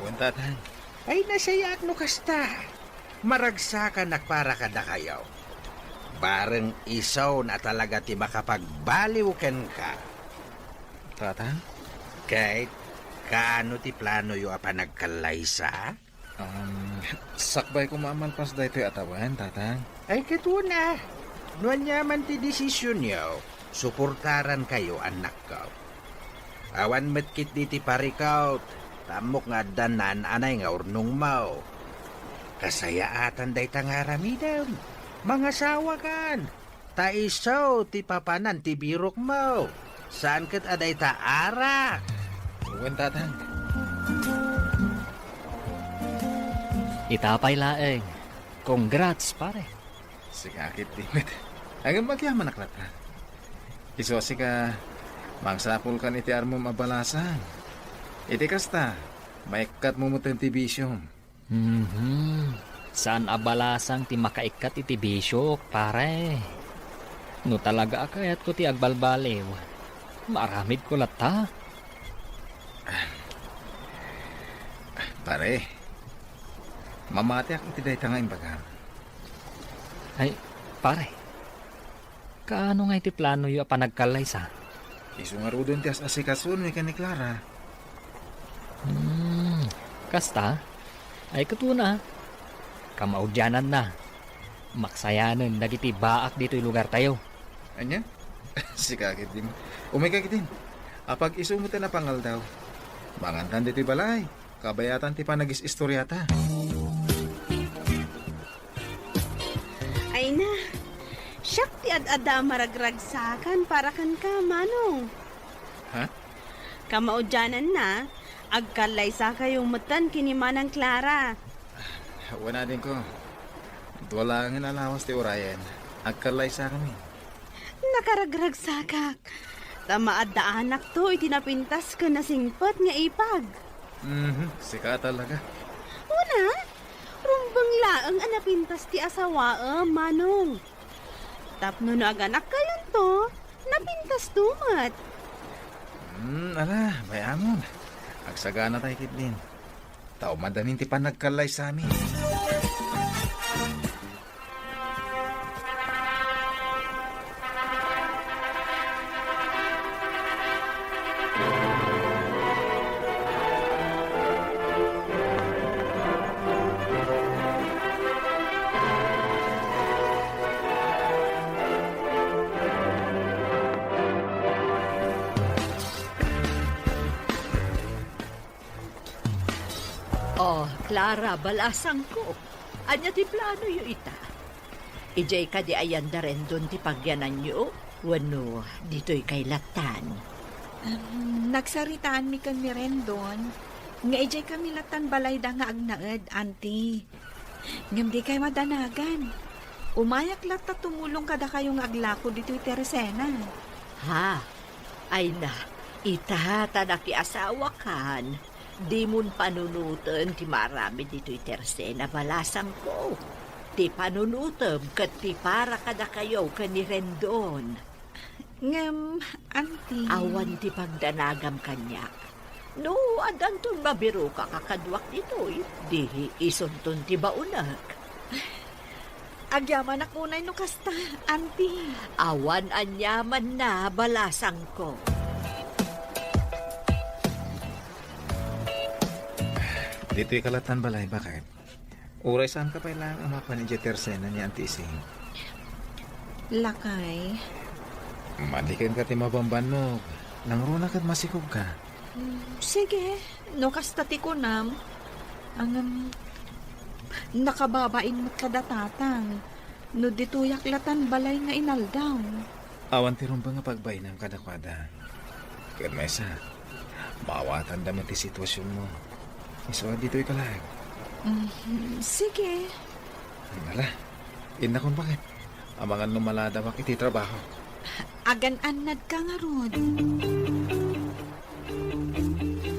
Wen, Tatang. Ay, nasayaat no kasta. Maragsakanak para kadakayo. Bareng isun a talaga ti makapagbaliw kenka. Tatang? Kate, kaano ti planoyo a panagkallaysa? Um, sakbay koma a malpas daytoy a tawen, Tatang. Ay, ket una, no aniaman ti desisionyo, suportarankayo, annakko. Awan met ketdi ti parikut, ta ammok nga adda naan-anay nga urnongmo. Kasayaatan dayta nga aramidem. Mangasawakan. Ta isu ti papanan ti birokmo. Saan ket a dayta arak. Wen, Tatang. Ita pay laeng. Congrats, pare. Sika ketdi met. Ngem agyamanak latta. Isu a sika, mangsapulkan iti armom a balasang. Iti kasta, maikkatmo metten ti bisiom. Mhm. Saan a balasang ti makaikkat iti bisiok, pare. No talaga a kayatko ti agbalbaliw, maaramidko latta. Pare, mamatiak iti dayta nga imbagam. Ay, pare. Kaano nga iti planoyo a panagkallaysa? Isu ngaruden ti as-asikasomi ken ni Clara. Hmm, kasta? Ay, ket una, kamaudiananna. Maksayanen dagiti baak ditoy lugartayo. Ania? Sika ketdin. Umayka ketdin. Apag-isu metten a pangaldaw. Mangankan ditoy balay. Kabayatan ti panagis-istoriata. Ay na, siak ti ad-adda a maragragsakan para kenka, Manong. Ha? Kamaudiananna, agkallaysakayo metten ken ni Manang Clara. Wen, adingko. Dua laengen a lawas ti urayen. Agkallaysakami. Nakaragragsakak. Ta maaddaanakto iti napintas ken nasingpet nga ipag. Mhm, sika talaga. Una, rumbeng laeng a napintas ti asawaem, Manong. Tapno no aganakkayonto, napintasto met. Hmm, ala, bay-amon. Agsaganatay ketdin. Ta umadanin ti panagkallaysami. Oh, Clara, balasangko. Ania ti planoyo ita? Idiay kadi ayan da Rendon ti pagyananyo? Wenno ditoy kay lattan? Em, nagsaritaanmi ken ni Rendon nga idiay kami lattan balayda nga agnaed, Auntie. Ngem dikay madanagan. Umayak latta tumulong kadakayo nga aglako ditoy tersena. Ha? Ay na, ita ta nakiasawakan, dimon panunoten ti maaramid ditoy tersena, balasangko. Ti panunotem ket ti para kadakayo ken ni Rendon. Ngem, Auntie. Awan ti pagdanagam kaniak. No, addanton mabirokak a kaduak ditoy, di isunton ti baonek. Agyamanak unay no kasta, Auntie. Awan aniamanna, balasangko. Ditoy ka lattan balay, baket? Uray saanka pay laeng a mapan idiay tersena ni Auntie Ising? Lakay. Madi kenka ti mabambannog. Nangruna ket masikogka. Mm, sige, no kasta ti kunam. Ngem, nakababain met kada Tatang. No ditoyak lattan balay nga inaldaw. Awan ti rumbeng a pagbainam kadakuada. Ket maysa, maawatanda met ti situasionmo. Isu a ditoy ka laeng. Mhm, sige. Ala, innakon, baket. Amangan no maladawak iti trabaho. Agan-annadka ngarud.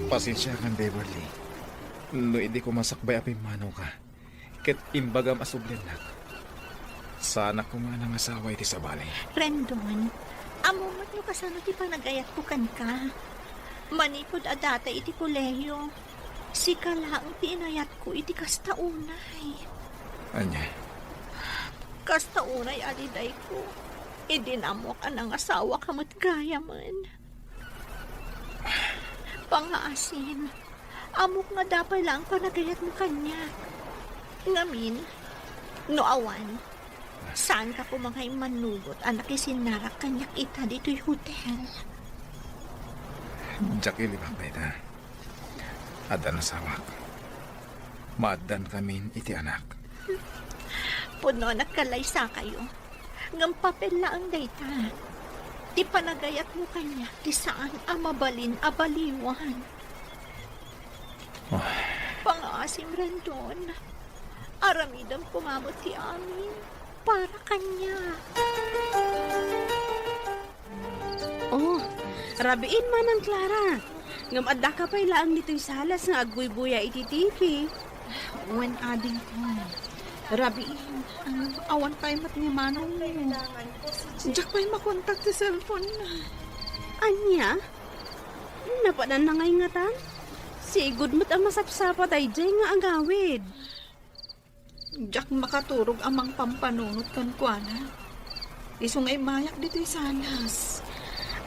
Pasensiakan, Beverly. No idi koma sakbay a pimmanawka, ket imbagam a subliennak, saanak koma a nangasawa iti sabali. Rendon, ammom met no kasano ti panagayatko kenka. Manipud a data iti kolehiyo, sika laeng ti inayatko iti kasta unay. Ania? Kasta unay a lidayko, idi naammoak a nangasawaka met gayamen. Pangngaasim, ammok nga adda pay laeng panagayatmo kaniak. Ngamin, no awan, saanka koma nga immanugot a nakisinnarak kaniak ita ditoy hotel. Diak ilibak dayta. Adda nasawak. Maaddankamin iti anak. Pudno a nagkalaysakayo. Ngem papel laeng dayta. Ti panagayatmo kaniak ti saan a mabalin a baliwan. Ah. Pangngaasim, Rendon. Aramidem koma met ti amin para kaniak. Oh, rabiin, Manang Clara. Ngem addaka pay laeng ditoy salas nga agbuybuya iti T V. Wen, adingko. Rabiin, awan pay met ni manongmo. Diak pay makontak ti cellphone na. Ania? Napanan na ngay ngata? Sigud met a masapsapa daydiay nga agawid. Diak makaturog a mangpampanunot kenkuana. Isu nga immayak ditoy salas.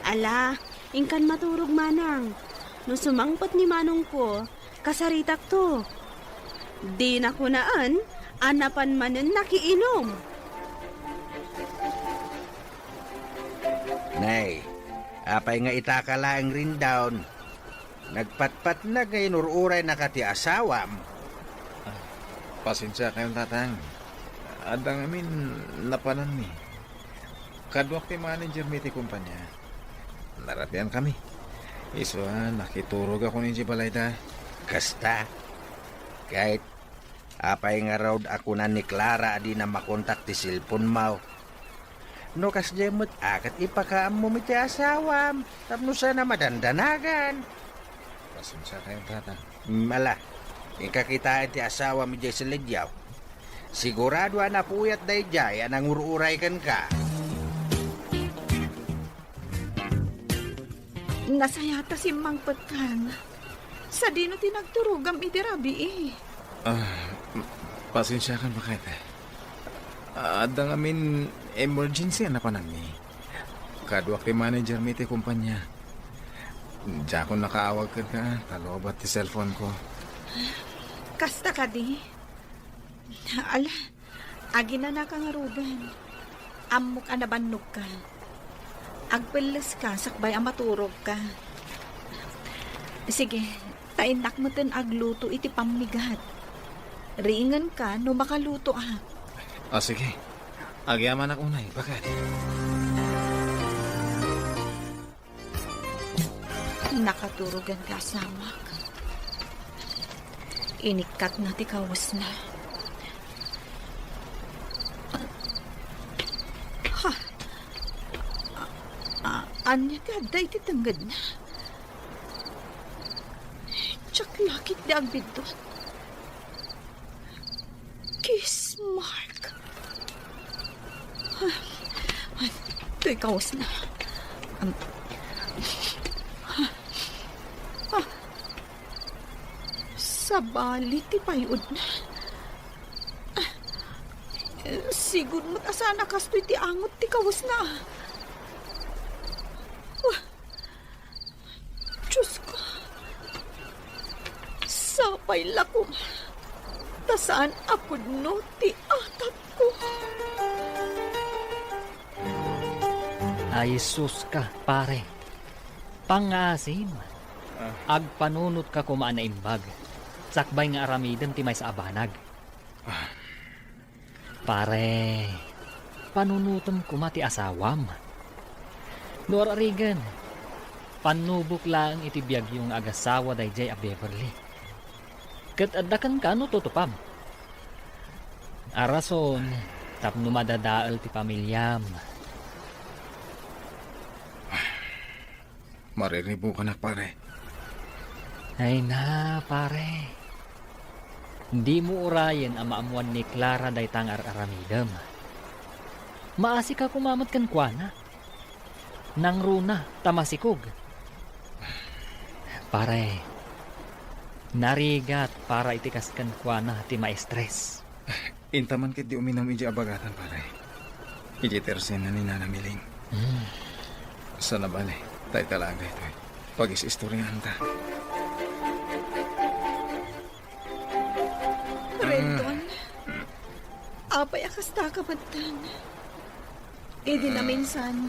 Ala, inkan maturog, Manang. No sumangpet ni manongko, kasaritakto. Dina kunaen a napan manen nakiinum. Nay, apay nga itaka laeng, Rendon? Nagpatpatnag nga inur-uraynaka ti asawam. Ah, pasensiakayon, Tatang. Adda ngamin napananmi. Kaduak ti manager mi iti kumpanya. Narabiankami. Isu a nakiturogakon idiay balayda. Kasta. Ket apay ngarud a kuna ni Clara a dina makontak ti cellphone-mo? No kasdiay met a ket ipakaammom iti asawam tapno saan a madandanagan. Pasensiakayon, Tatang. Mm, ala, inka kitaen ti asawam idiay salidaw. Sigurado a napuyat daydiay a nangur-uray kenka. Nasayat a simmangpetkan. Sadino ti nagturogam iti rabii? Ah, m-, pasensiakan, baket. Adda ngamin emergency a napananmi. Kaduak ti manager mi iti kumpanya. Diakon nakaawag kenka ta lobat ti cellphone-ko. Kasta kadi? Ala, aginanaka ngaruden. Ammok a nabannogka. Agpelleska sakbay a maturogka. Sige, ta innak metten agluto iti pammigat. Riingenka no makalutoak. Ah, sige. Agyamanak unay, baket. Nakaturogan ti asawak. Inikkatna ti kawesna. Ha? A-, a-, ania ti adda iti tengngedna? Diak la ketdi agbiddut. Kiss mark. Toy kawesna. Am, ah, ah. Sabali ti pay-odna. Ah, sigud met a saan a kastoy ti angot ti kawesna. Ah. Diosko, sapay la koma ta saan a pudno ti atapko. Ay, sus ka, pare. Pangngaasim. Ah. Agpanunotka koma a naimbag. Sakbay nga aramidem ti maysa a banag. Ah. Pare, panunotem koma ti asawam. No ar-arigen, pannubok laeng iti biagyo nga agasawa daydiay a Beverly. Ket adda kenka no tutupam. A rason tapno madadael ti pamiliam. Mariribukanak, pare. Ay na, pare. Dimo urayen a maammuan ni Clara dayta nga ar-aramidem. Maasika koma met kenkuana. Nangruna ta masikog. Pare, narigat para iti kas kenkuana ti maestres. Inta man ketdi uminum idiay abagatan, pare. Idiay tersena ni Nana Miling. Hmm. Saan a bale, ta ita laeng daytoy. Pagis-istoriaanta. Rendon, apay a kasta ka metten? Idi naminsan,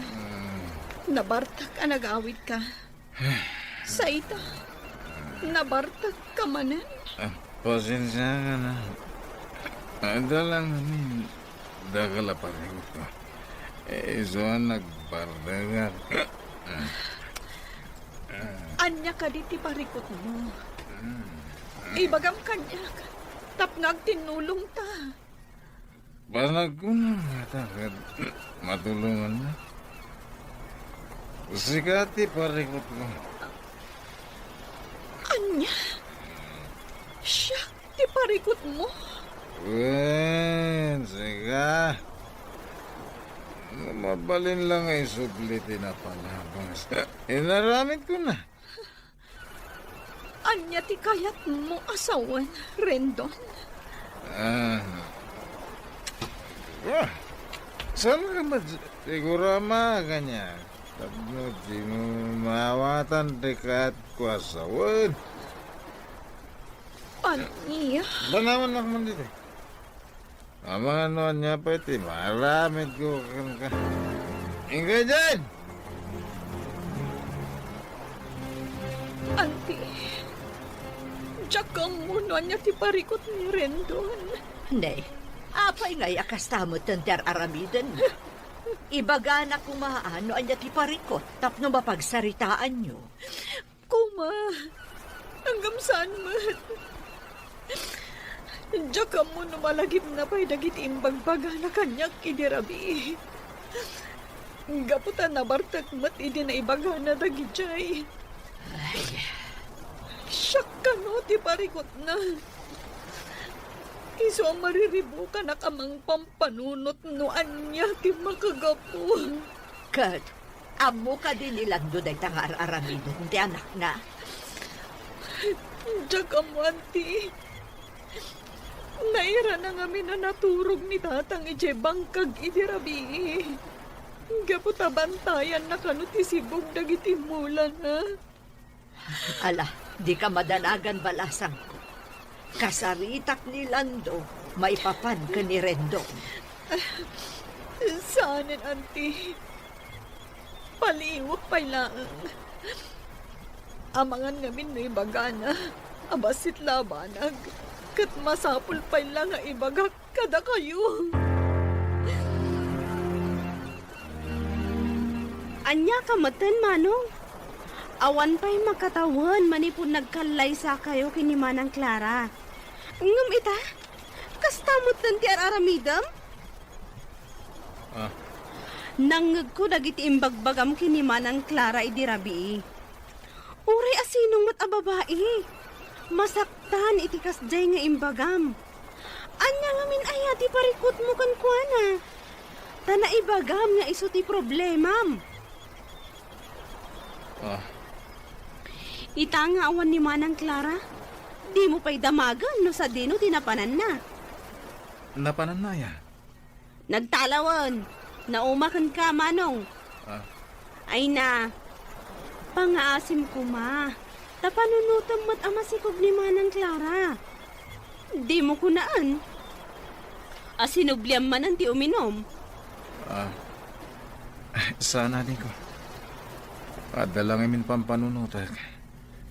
nabartek a nagawidka. Sa ita, nabartek ka manen. Ah, pasensiaka na. Adda lang ngamin dakkel a parikutko. Eh, isu a nagbartekak. Ania kadi ti parikutmo? Ibagam kaniak tapno agtinnulongta. Panagkunam ngata ket matulongannak. Sika ti parikutko. Ania? Siak ti parikutmo? Wen, sika. No mabalin la nga isubli ti napalabas, inaramidkona. Ania ti kayatmo a sawen, Rendon? Ah. Ah. Saan ka met siguro a makakaniak? Tapno dimo maawatan ti kayatko a sawen. Ania? Banawannak man ditoy. Amangan no ania pay ti maaramidko kenka. Inka diay! Anti, diak ammo no ania ti parikut ni Rendon. Ne, apay ngay a kasta metten ti ar-aramiden? Ibagana koma no ania ti parikut tapno mapagsaritaanyo. Koma, ngem saan met. Diak ammo no malagipna pay dagiti imbagbagana kaniak idi rabii. Gapu ta nabartek met idi naibagana dagidiay. Ay. Siak kano ti parikutna. Isu a mariribukanak a mangpampanunot no ania ti makagapu. Ket Ammo kadi ni Lando dayta nga ar-aramiden ti anakna? Diak ammo, Anti. Nairana ngamin a naturog ni Tatang idiay bangkag idi rabii. Gapu ta bantayanna kano ti sibug dagiti mulana. Ala, dika madanagan, balasangko. Kasaritak ni Lando maipapan ken ni Rendon. Saanen, Anti. Paliiwek pay laeng. Amangan ngamin no ibagana a bassit la a banag, ket masapul pay la nga ibagak kadakayo. Ania ka metten, Manong? Awan pay makatawen manipud nagkallaysakayo ken ni Manang Clara. Ngem ita, kasta metten ti ar-aramidem? Ah. Nangngegko dagiti imbagbagam ken ni Manang Clara idi rabii. Uray a sinong met a babai, masaktan iti kasdiay nga imbagam. Ania ngamin aya ti parikutmo kenkuana? Ta naibagam nga isu ti problemam. Ah. Ita nga awan ni Manang Clara, dimo pay damagen no sadino ti napananna. Napananna aya? Nagtalawen. Nauma kenka, Manong. Ah. Ay na, pangaasim koma. Ta panunotem met a masikog ni Manang Clara. Dimo kunaen a sinubliam manen ti uminum. Ah, saan, adingko. Adda la ngamin pampanunotek.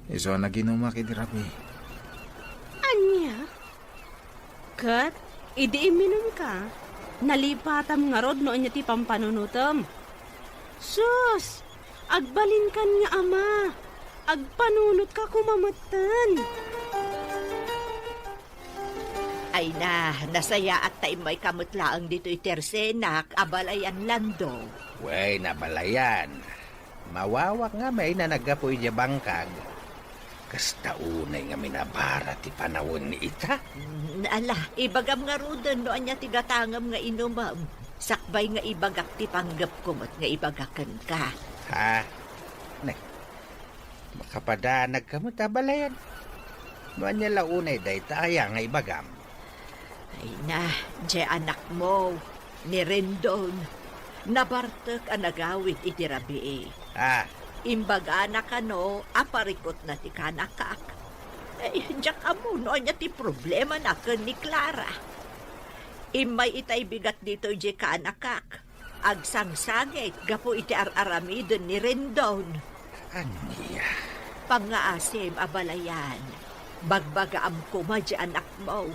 Isu a naginumak idi rabii. Ania? Ket idi imminumka, nalipatam ngarud no ania ti pampanunotem. Sus! Agbalinkan nga ama! Agpanunotka koma metten! Ay na, nasayaat ta immayka met laeng ditoy tersenak a balayan, Lando. Wen, a balayan. Mawawak ngamin a naggapu idiay bangkag. Kasta unay ngamin a bara ti panawen ita? Mm, ala, ibagam ngaruden no ania ti gatangem nga inumem. Sakbay nga ibagak ti panggepko met nga ibaga kenka. Ha? Ne, makapadanagka met a balayan. No ania la unay dayta aya nga ibagam? Ay na, diay anakmo, ni Rendon, nabartek a nagawid iti rabii. Ah. Imbagana kano a parikutna ti kanakak. Ay, diak ammo no ania ti problemana ken ni Clara. Immay itay bigat ditoy diay kanakak. Agsangsangit gapu iti ar-aramiden ni Rendon. Ania? Pangngaasim a balayan, bagbagaam koma diay anakmo.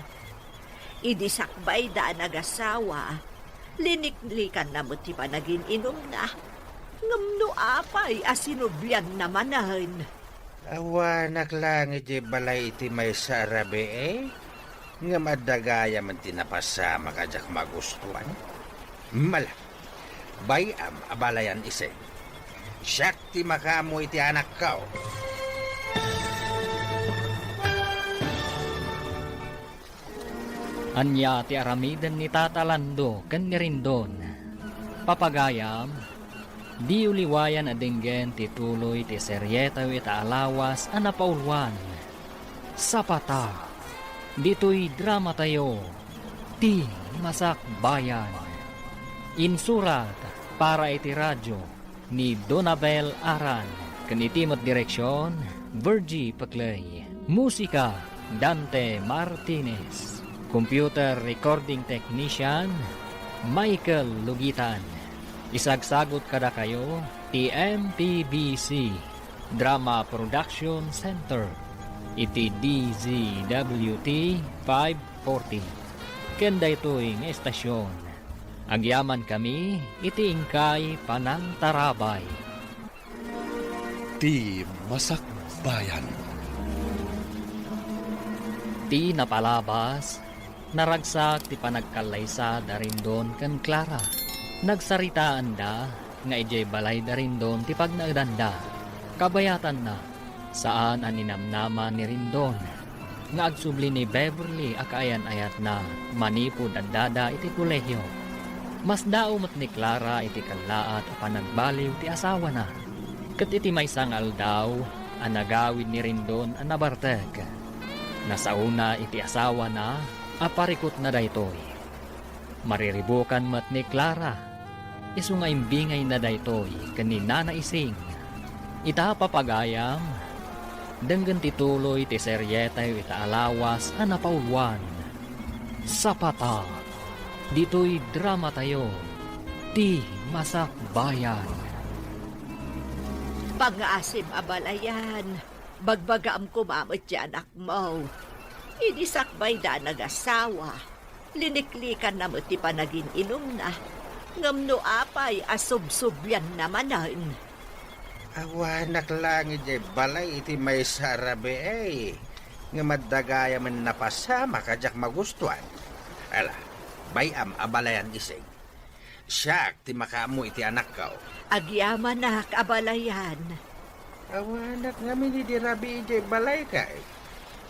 Idi sakbayda a nagasawa, liniklikanna met ti panagin-inumna. Ngem no apay a sinublianna manen? Awanak laeng idiay balay iti maysa a rabii, ngem adda gayamen ti napasamak a diak magustuan. Mala, bay-am a balayan, Ising. Siak ti makaammo iti anakko. Ania ti aramiden ni Tata Lando ken ni Rendon? Papagayam, diyo liwayan a denggen ti tuloy ti serietayo ita a lawas a napauluan. Sapata, ditoy dramatayo, Ti Masakbayan. Insurat para iti radyo ni Donabel Aran, ken iti met direksion, Virgie Peclay. Musika, Dante Martinez. Computer recording technician, Michael Lugitan. Isagsagut kadakayo ti M P B C Drama Production Center iti D Z W T five forty. Ken daytoy nga estasion, agyamankami iti inkay panangtarabay. Ti Masakbayan. Ti napalabas, naragsak ti panagkallaysa da Rendon ken Clara. Nagsaritaanda nga idiay balay da Rendon ti pagnaedanda. Kabayatanna, saan a ninamnama ni Rendon nga agsubli ni Beverly a kaayan-ayatna manipud addada iti kolehio. Masdaaw met ni Clara iti kallaat a panagbaliw ti asawana. Ket iti maysa nga aldaw a nagawid ni Rendon a nabartek, nasaona iti asawana a parikutna daytoy. Mariribukan met ni Clara, isu nga imbingayna daytoy ken ni Nana Ising. Ita, papagayam, denggen ti tuloy ti serietayo ita a lawas a napauluan. Sapata, ditoy dramatayo, Ti Masakbayan. Pangngaasim a balayan, bagbagaam koma met ti anakmo. Idi sakbayda a nagasawa, liniklikanna met ti panagin-inumna. Ngem no apay a subsublianna manen? Awanak laeng idiay balay iti maysa a rabii, ngem adda gayamen napasamak a diak magustuan. Ala, bay-am a balayan, Ising. Siak ti makaammo iti anakko. Agyamanak a balayan. Awanak ngamin idi rabii idiay balay kay.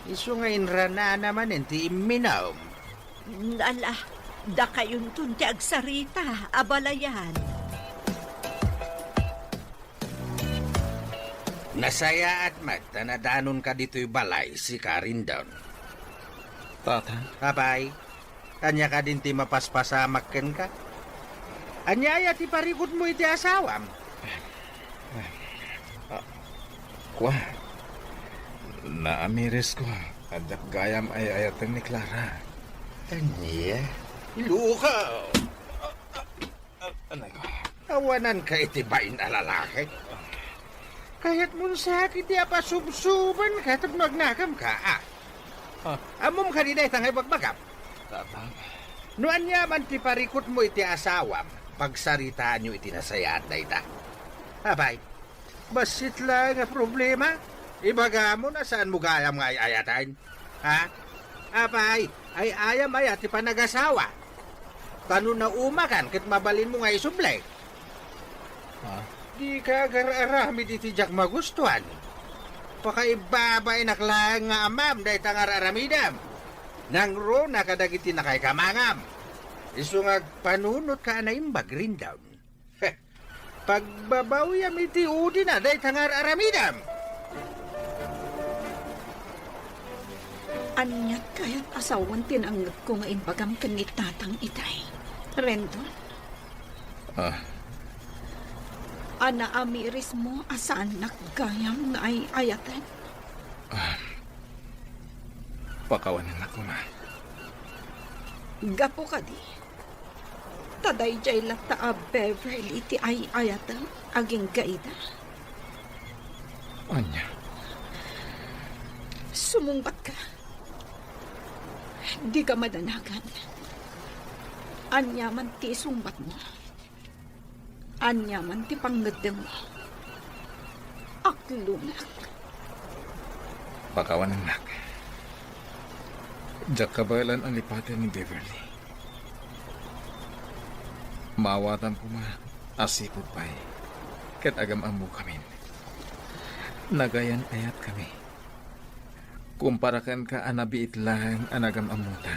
Isu nga inranana manen ti imminawem. Ala, dakayonton ti agsarita a balayan. Nasayaat met ta nadanonka ditoy balay, sika, Rendon. Tata. Apay, ania kadin ti mapaspasamak kenka? Ania aya ti parikutmo iti asawam? Ah, kua, naamirisko a diak gayam ay-ayaten ni Clara. Ania? Luka! Ah, anay ko. Awananka iti bain a lalaki. Kayatmon sakit ti apasubsubanka tapno agnakamka, a? Ah. Ammom kadi dayta nga ibagbagam? Tatang. No ania man ti parikutmo iti asawam, pagsaritaanyo iti nasayaat dayta. Apay, bassit laeng a problema. Ibagamon a saanmo gayam nga ay-ayaten. Ha? Apay, ay-ayam aya ti panagasawa? Ta no naumakan ket mabalinmo nga isubli. Ha? Dika agar-aramid iti diak magustuan. Pakaibabainak laeng nga amam dayta nga ar-aramidem. Nangruna kadagiti nakaikamangam. Isu nga agpanunotka a naimbag, Rendon. Heh, pagbabawyam iti udina dayta nga ar-aramidem. Aniat kayat a sawen ti naangngegko nga imbagam ken ni Tatang itay, Rendon? Ah. A naamirismo a saannak gayam nga ay-ayaten? Ah. Pakawanennak koma. Gapu kadi, ta daydiay latta a Beverly ti ay-ayatem agingga ida. Ania? Sumungbatka. Dika madanagan. Aniaman ti isungbatmo, aniaman ti pangngeddengmo, aklonak. Pakawanennak. Diak kabaelan a lipaten ni Beverly. Maawatam koma a sipud pay ket agam-ammokamin. Nagayan-ayatkami. Kumpara kenka a nabiit laeng a nagam-ammota.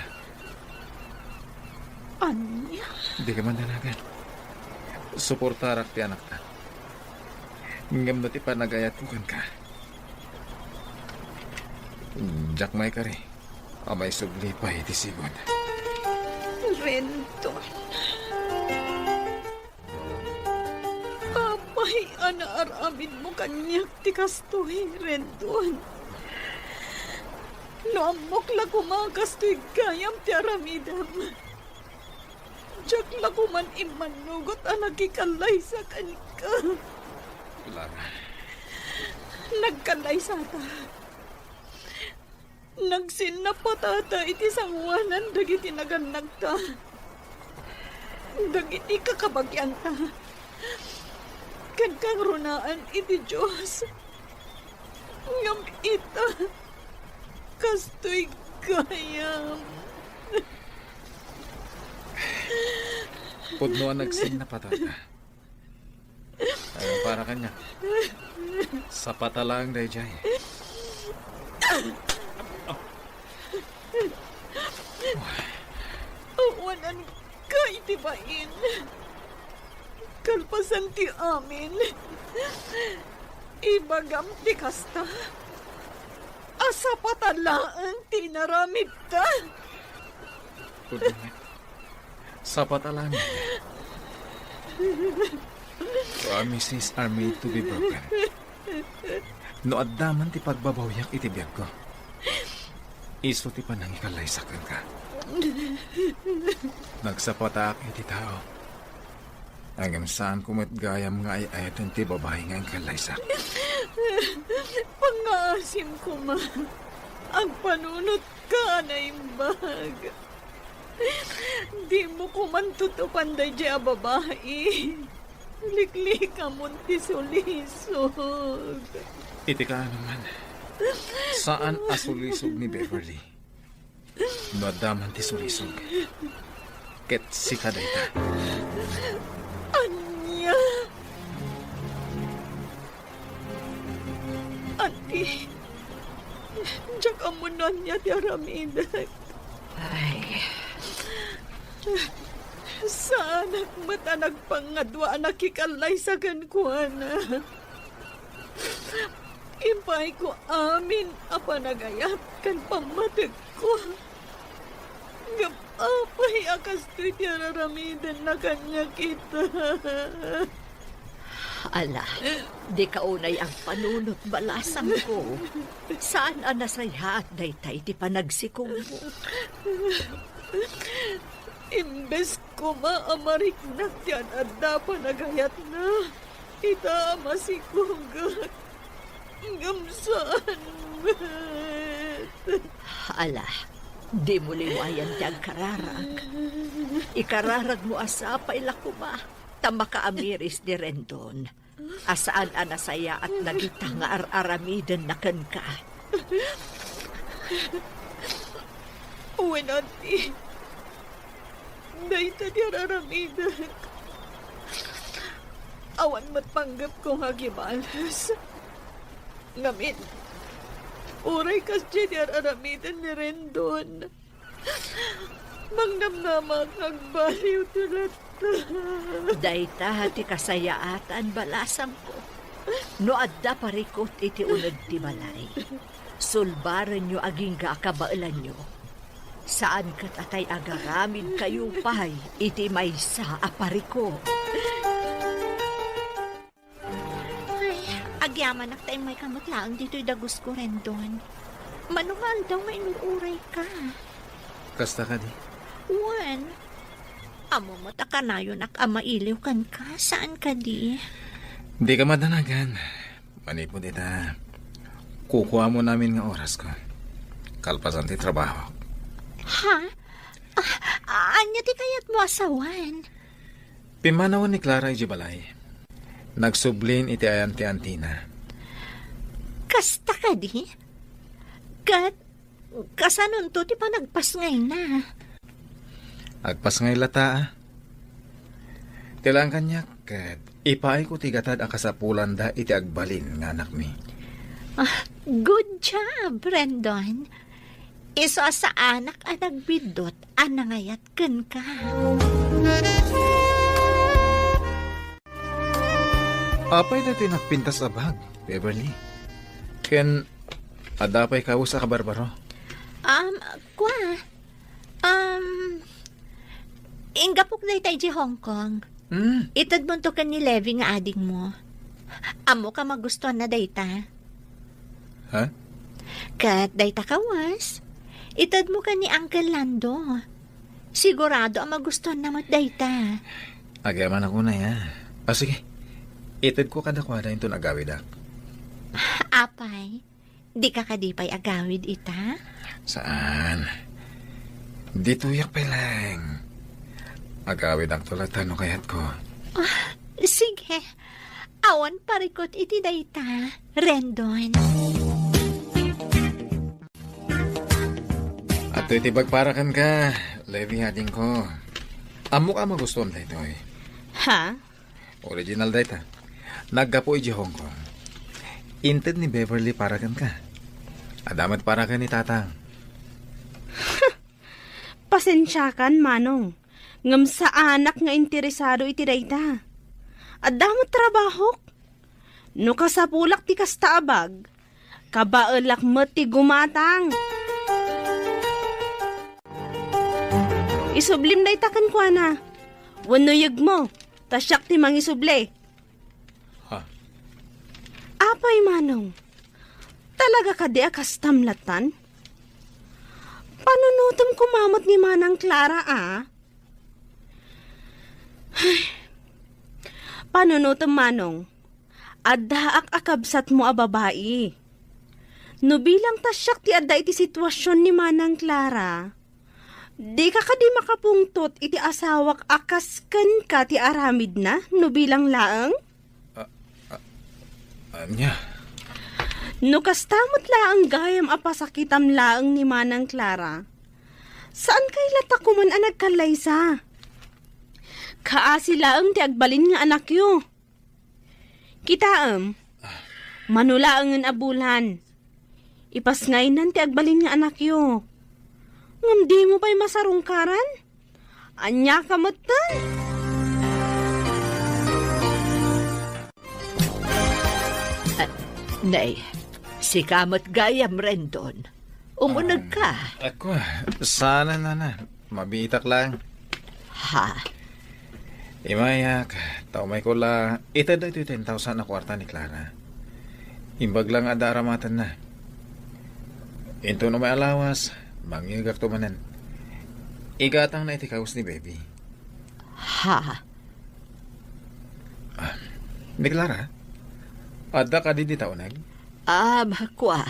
Ania? Dika madanagan. Suportarak ti anakta. Ngem no ti panagayatko kenka, diak maikari a maisubli pay iti sigud. Rendon. Apay a naar-amidmo kaniak ti kastoy, Rendon? No ammok la koma a kastoy gayam ti aramidem, diak la koman immannugot a nakikallaysa kenka. Clara. Nagkallaysata. Nagsinnapatata iti sangoanan dagiti nagannagta, dagiti kakabagianta, ken kangrunaan iti Dios. Ngem ita, kastoy gayam. Pudno a nagsinnapatata. Ay, para kaniak. Sapata laeng daydiay. Awananka iti bain. Kalpasan ti amin, ibagam ti kasta a sapata laeng ti inaramidta. Pudno met. Sapata laeng. Promises are made to be broken. No adda man ti pagbabawyak iti biagko, isu ti panangikallaysak kenka. Nagsapatak iti tao. Ngem saanko met gayam nga ay-ayaten ti babai nga inkallaysak. Pangngaasim koma. Agpanunotka a naimbag. Dimo koman tutupan daydiay a babai. Liklikamon ti sulisog. Iti kaano man, saan a sulisog ni Beverly. No adda man ti sulisog, ket sika dayta. Ania? Anti, diak ammo no ania ti aramidek. Ay. Saanak met a nagpangadua a nakikallaysa kenkuana. Impayko amin a panagayat ken pammatekko. Ngem apay a kastoy ti araramidenna kaniak ita? Ala, dika unay agpanunot, balasangko. Saan a nasayaat dayta iti panagsikogmo. Imbes koma a mariknak ti ad-adda a panagayatna, ita a masikogak, ngem saan met. Ala, dimo liwayan ti agkararag. Ikararagmo a sapay la koma ta makaamiris ni Rendon a saan a nasayaat dagita nga ar-aramidenna kenka. Wen, anti, dayta ti ar-aramidek. Awan met panggepko nga agibales. Ngamin, Uray kasdiay ti ar-aramiden ni Rendon. Mangnamnama nga agbaliw ti latta. Dayta ti kasayaatan, balasangko. No adda parikut iti uneg ti balay, sulbarenyo agingga a kabaelanyo. Saan ket a tay agaramidkayo pay iti maysa a parikut. Ay, agyamanak ta immayka met laeng ditoy dagusko, Rendon. Mano nga aldaw nga inur-urayka? Kasta kadi? Wen, ammo met a kanayonak a mailiw kenka, saan kadi? Dika madanagan. Manipud ita, kukuamon amin nga orasko kalpasan ti trabaho. Ha? Ah, ania ti kayatmo a sawen? Pimmanawen ni Clara idiay balay. Nagsublin iti ayan ti antina. Kasta kadi? Ket kasanonto ti panagpasngayna? Agpasngay latta, a. Ti laeng kaniak, ket ipaayko ti gatad a kasapulanda iti agbalin nga anakmi. Ah, good job, Rendon. Isu a saanak a nagbiddut a nangayat kenka. Apay daytoy nagpintas a bag, Beverly? Ken adda pay kawes a kabarbaro? Um, kua. Um, inggapok dayta idiay Hong Kong. Hmm. Itedmonto ken ni Levi nga adingmo. Ammok a magustuanna dayta. Ha? Ket dayta kawes, itedmo ken ni Uncle Lando. Sigurado a magustuanna met dayta. Agyamanak unay, a. Ah, sige. Itedko kadakuada inton agawidak. Apay, dika kadi pay agawid ita? Saan. Ditoyak pay laeng. Agawidakto latta no kayatko. Ah, sige. Awan parikut iti dayta, Rendon. Adtoy ti bag para kenka, Levi, adingko. Ammok a magustuam daytoy. Ha? Original dayta. Naggapu idiay Hong Kong. Inted ni Beverly para kenka. Adda met para ken ni Tatang. Pasensiakan, Manong. Ngem saanak nga interesado iti dayta. Adda met trabahok. No kasapulak ti kasta a bag, kabaelak met ti gumatang. Isublim dayta kenkuana. Wenno yegmo, ta siak ti mangisubli. Ha? Apay, Manong? Talaga kadi a kastam lattan? Panunotem koma met ni Manang Clara, a? Ay. Panunotem, Manong. Addaak a kabsatmo a babai. No bilang ta siak ti adda iti situasion ni Manang Clara, dika kadi makapungtot iti asawak a kas kenka ti aramidna no bilang laeng? A-, a-, ania? No kasta met laeng gayam a pasakitam laeng ni Manang Clara, saan kay latta koman a nagkallaysa? Kaasi laeng ti agbalin nga anakyo. Kitaem, mano laengen a bulan, ipasngaynan ti agbalin nga anakyo. Ngem dimo pay masarungkaran? Ania ka metten? Ah, nay, sika met gayam, Rendon. Umuneg ka. Ah, ako, saan, nana? Mabiitak lang. Ha? Imayak, ta umayko la, ited daytoy ten thousand a kuarta ni Clara. Imbag lang adda aramatenna. Inton umay a lawas, mangngegakto manen. Igatangna iti kawes ni Baby. Ha? Ah, ni Clara, adda kadi dita uneg? Ah, kua,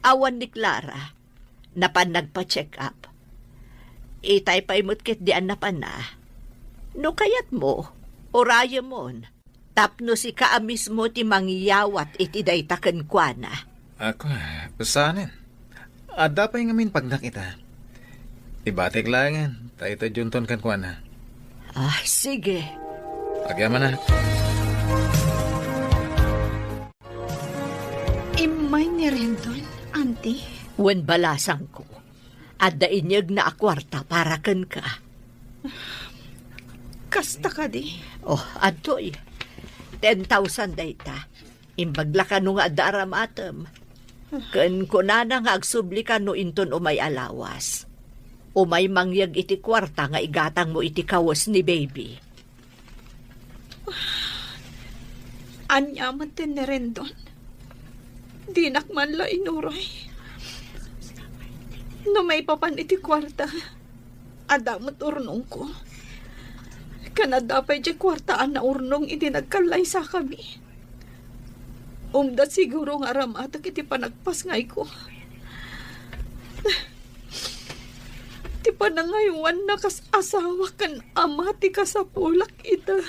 awan ni Clara. Napan nagpa-check up. Itay pay met ketdi a napanna. No kayatmo, urayemon. Tapno sika a mismo ti mangyawat iti dayta kenkuana. Ako, saanen. Adda pay ngamin pagnak ita. Ibatik laengen, ta ita junton kenkuana. Ah, sige. Agyamanak. Immay ni Rendon, anta Wen balasangko, adda inyegna a kuarta para kenka. Kasta kadi? Oh, adtoy. Ten thousand dayta. Imbag la kano nga adda aramatem. Ken kunana nga agsubli kano inton umay a lawas. Umay mangyeg iti kuarta nga igatangmo iti kawes ni baby. Ania met ti ni Rendon? Dinak man la inuray. No maipapan iti kuarta, adda met urnongko. Ken adda pay diay kuarta a naurnong idi nagkallaysakami. Umda siguro nga aramatek iti panagpasngayko. Ti panangaywanna kas asawa ken ama ti kasapulak ita.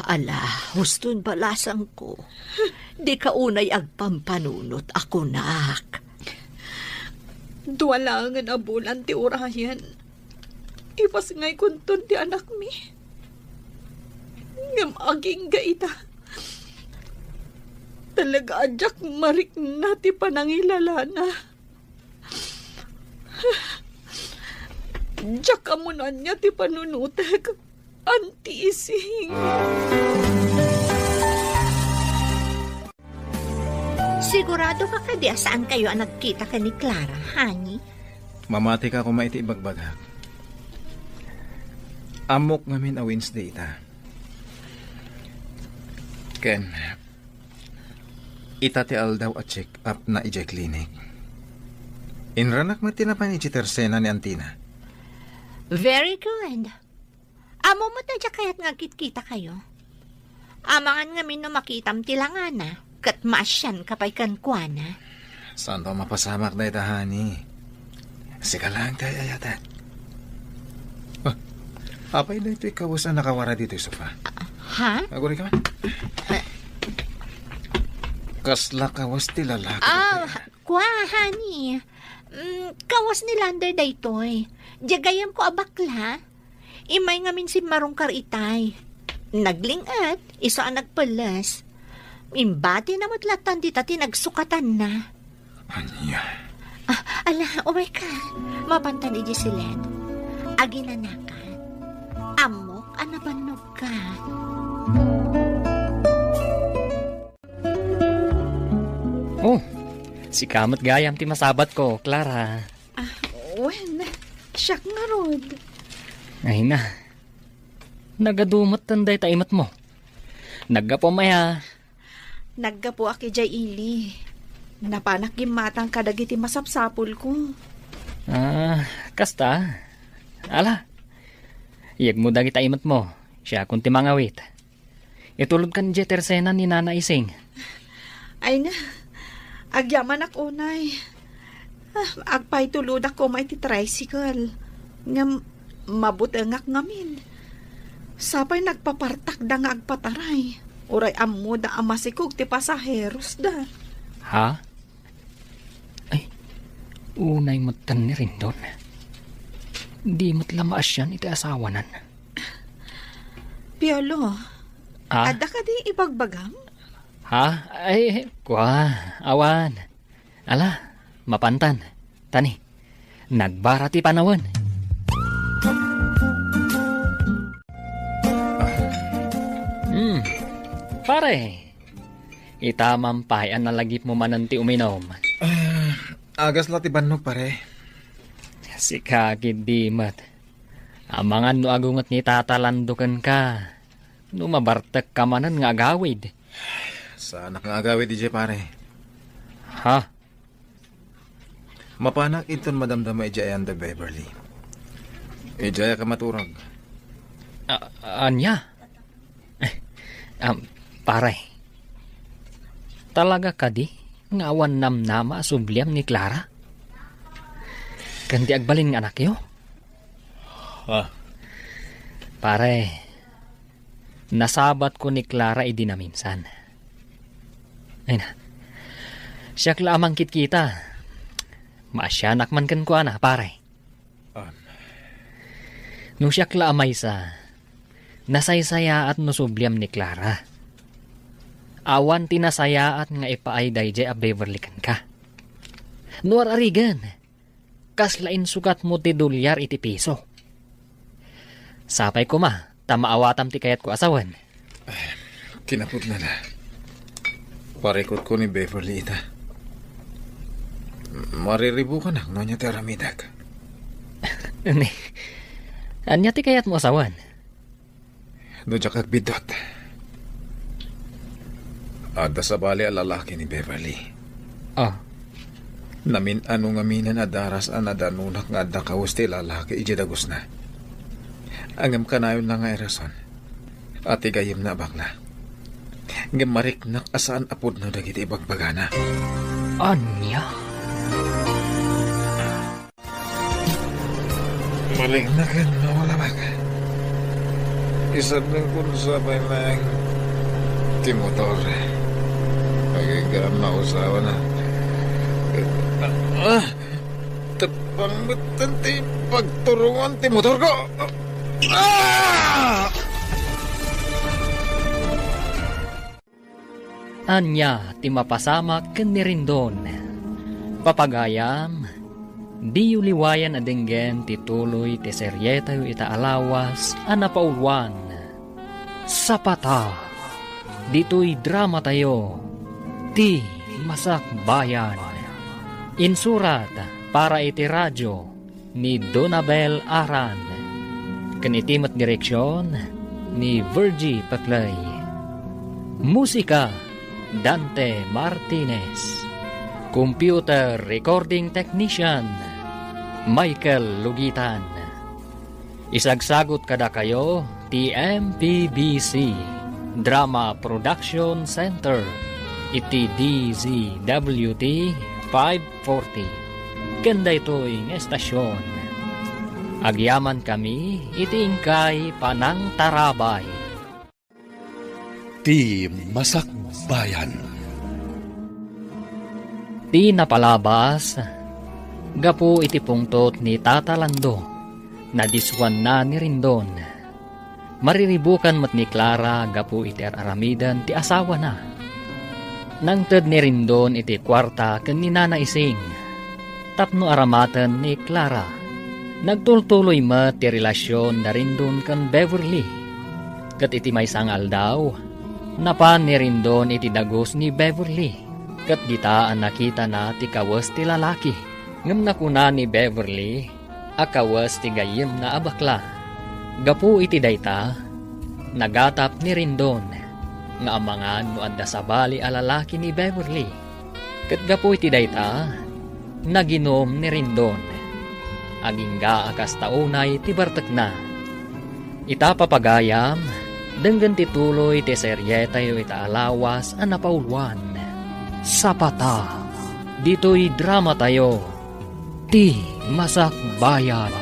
Ala, huston balasangko. Dika unay agpampanunot a kunak. Dua laengen a bulan ti urayen. Ipasngaykonton ti anakmi. Ngem agingga ita. Talaga a diak marikna ti panangilalana. Diak ammo no ania ti panunotek, Auntie Ising. Sigurado ka kadi a saan kayo a nagkita ken ni Clara, honey? Mamati ka koma iti ibagbagak. Ammok ngamin a Wednesday ita. Ken, ita ti aldaw a check-up na idiay clinic. Inranak met ti napan idiay tersena ni antina. Very good. Ammom met a diak kayat nga agkitkita kayo. Amangan ngamin no makitam ti langana, ket maasianka pay kenkuana. Saanto a mapasamak dayta, honey. Sika laeng ti ay-ayatek. Ah, apay daytoy kawes a nakawara ditoy sofa? Ha? Agurayka man. Kasla kawes ti lalaki Ah, daytoy, ah. Kua, honey. Mm, kawes ni Lander daytoy. Diay gayyemko a bakla. Immay ngamin simmarungkar itay. Nagling-et, isu a nagpelles. Imbatina met lattan dita ti nagsukatanna. Ania? Ah, ala, umayka. Mapantan idiay siled. Aginanakan. Ammok a nabannogka. Oh, sika met gayam ti masabatko, Clara. Ah, wen, siak ngarud. Ay na. Nagadu metten dayta imetmo. Naggapuam aya? Naggapuak idiay ili. Napanak gimmatang kadagiti masapsapulko. Ah, kasta. Ala. Yegmo dagita imetmo. Siakon ti mangawit. Itulodkan idiay tersena ni Nana Ising. Ay na, agyamanak unay. Ah, agpaitulodak koma iti tricycle. Ngem mabutengak ngamin. Sapay nagpapartakda nga agpataray. Uray ammoda a masikog ti pasaherosda. Ha? Ay, unay metten ni Rendon. Di met la maasian iti asawanan. Piolo, Ah? Adda kadi ibagbagam? Ha? Ay, kua, awan. Ala, mapantan. Tani, nagbara ti panawen. Hmm, pare, ita man pay a nalagipmo manen ti uminom. Ah, agas la ti bannog, pare. Sika, giddi met. Amangan no agunget ni Tata Lando kenka, no mabartekka manen nga agawid. Saanak nga agawid idiay, pare. Ha? Mapanak inton madamdama idiay ayan da Beverly. Idiay ka maturag. A-, ania? Eh, um, pare, talaga kadi nga awan namnama a subliam ni Clara? Ken ti agbalin nga anakyo? Ah. Pare, nasabatko ni Clara idi naminsan. Ay na, siak la a mangkitkita. Maasianak man kenkuana, pare. Ah. No siak la a maysa, nasaysayaat no subliam ni Clara. Awan ti nasayaat nga ipaay daydiay a Beverly kenka. No ar-arigen, kasla insugatmo ti dolyar iti piso. Sapay koma ta maawatam ti kayatko a sawen. Kinapudnana, parikutko ni Beverly ita. Mariribukanak no ania ti aramidek. Ni, ania ti kayatmo a sawen? No diak agbiddut, adda sabali a lalaki ni Beverly. Ah. Namin-ano ngamin a daras a nadanunak nga adda kawes ti lalaki idiay dagusna. Ngem kanayonna nga irason a ti gayyemna a bakla. Ngem mariknak a saan a pudno dagiti ibagbagana. Ania? Mariknak ket mawalabak. Isardengkon sa pay laeng ti motor. Agingga a mausawan a. Ah! Teppang metten ti pagturongan ti motorko. Ah! Ania ti mapasamak ken ni Rendon? Papagayam, diyo liwayan a denggen ti tuloy ti serietayo ita a lawas a napauluan, Sapata. Ditoy dramatayo, Ti Masakbayan. Insurat para iti radio ni Donabel Aran, ken iti met direksion ni Virgie Paclay. Musika, Dante Martinez. Computer recording technician, Michael Lugitan. Isagsagut kadakayo ti M P B C Drama Production Center iti D Z W T five forty. Ken daytoy nga estasion, agyamankami iti inkay panangtarabay. Ti Masakbayan. Ti napalabas, gapu iti pungtot ni Tata Lando, nadissuanna ni Rendon. Mariribukan met ni Clara gapu iti ar-aramiden ti asawana. Nangted ni Rendon iti kuarta ken ni Nana Ising tapno aramaten ni Clara. Nagtultuloy met ti relasion da Rendon ken Beverly. Ket iti maysa nga aldaw, napan ni Rendon iti dagus ni Beverly, ket dita a nakitana ti kawes ti lalaki. Ngem nakuna ni Beverly a kawes ti gayyemna a bakla. Gapu iti dayta, nagatap ni Rendon nga amangan no adda sabali a lalaki ni Beverly. Ket gapu iti dayta, naginum ni Rendon. Agingga a kasta unay ti bartekna. Ita, papagayam, denggen ti tuloy ti serietayo ita a lawas a napauluan, Sapata. Ditoy dramatayo, Ti Masakbayan.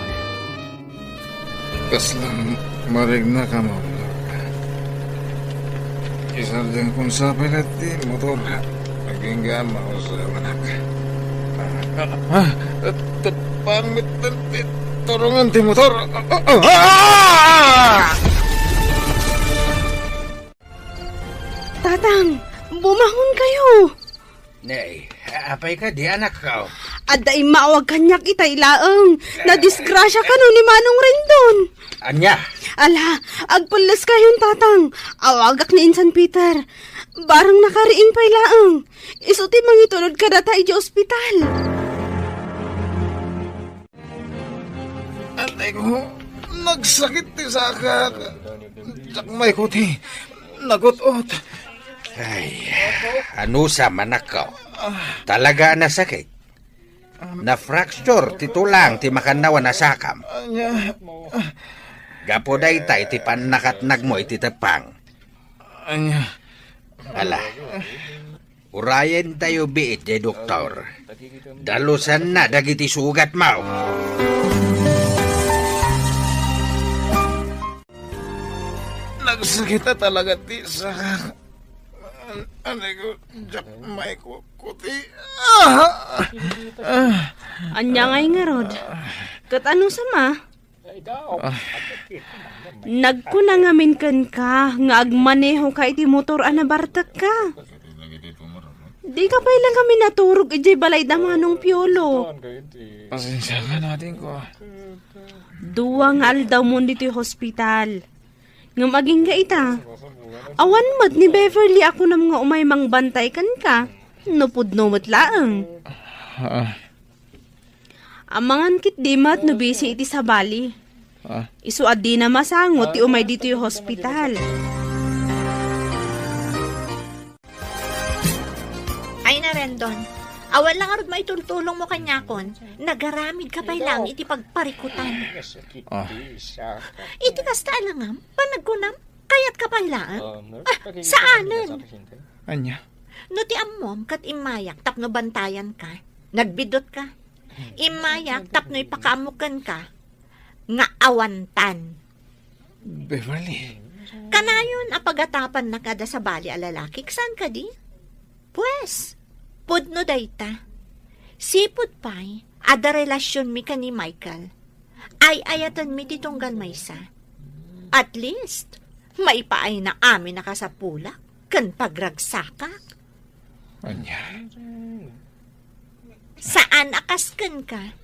Kasla mariknak a maulog. Isardengkon sa pay laeng ti motor. Agingga a mausawanak. Ah, teppang metten ti turongan ti motor. Ah! Tatang, bumangon kayo! Nay, apay kadi, anakko? Adda immawag kaniak itay laeng. Nadisgrasya kano ni Manong Rendon. Ania? Ala, agpelles kayon, Tatang. Awagak ni Insan Peter. Barang nakariing pay laeng. Isu ti mangitulod kadata idiay ospital. Atay ko, nagsakit ti sakak. Dakmayko ti nagut-ot. Ay, anusam, anakko? Talaga a nasakit? Na-fracture ti tulang ti makannawan a sakam. Ania? Gapu dayta iti pannakatnagmo iti teppang. Ania? Ala, urayentayo biit diay doktor. Dalusanna dagiti sugatmo. Nagsakit a talaga ti sakak. An-, anay ko, dakmayko ti, ah! Ah! Ania ngay ngarud? Ket anusam a? Ah. Nagkuna ngamin kenka nga agmanehoka iti motor a nabartekka. Di ka pay lang kami naturog idiay balay da Manong Piolo. Pasensya ka natin ko. Dua nga aldaw mo ditoy hospital. Ngem agingga ita. Awan met ni Beverly a kunam nga umay mangbantay kenka. No pudno met laeng. Ah, Amangan ketdi met no busy iti sabali. Ah. Isu a dina masango ti umay ditoy hospital. Ay na, Rendon. Awan la ngarud maitultulongmo kaniakon. Nagaramid ka pay lang iti pagparikutan. Ah. Iti kasta a langam, panagkunam, kayat ka pay laeng? Ah, saanen. Ania? No ti ammom ket immayak tapno bantayan ka, nagbiddut ka. Immayak tapno ipakaammo kenka nga awantan. Beverly. Kanayon a pagatapan na kada sabali a lalaki, saan kadi? Pues, pudno dayta. Sipud pay, adda relasionmi ken ni Michael. Ay-ayatenmi ti tunggal maysa. At least, maipaayna amin a kasapulak ken pagragsakak. Ania? Saan a kas kenka.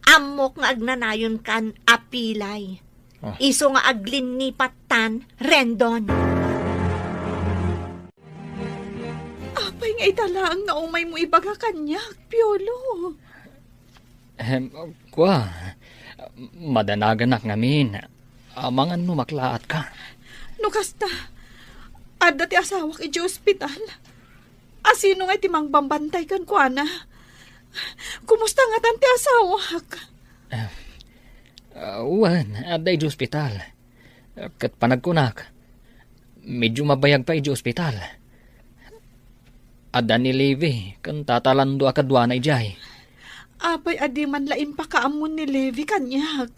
Ammok nga agnanayonkan a pilay. Ah. Isu nga aglinnipat tan, Rendon. Apay nga ita laeng nga umaymo ibaga kaniak, Piolo? Em, kua, madanaganak ngamin. Amangan no maklaatka. No kasta, adda ti asawak idiay ospital. Asino nga iti mangbambantay kenkuana? Kumusta ngatan ti asawak? Ah, wen, adda idiay ospital. Ket panagkunak, medyo mabayag pay idiay ospital. Adda ni Levi ken Tata Lando a kaduana idiay. Apay a di man la impakaammo ni Levi kaniak?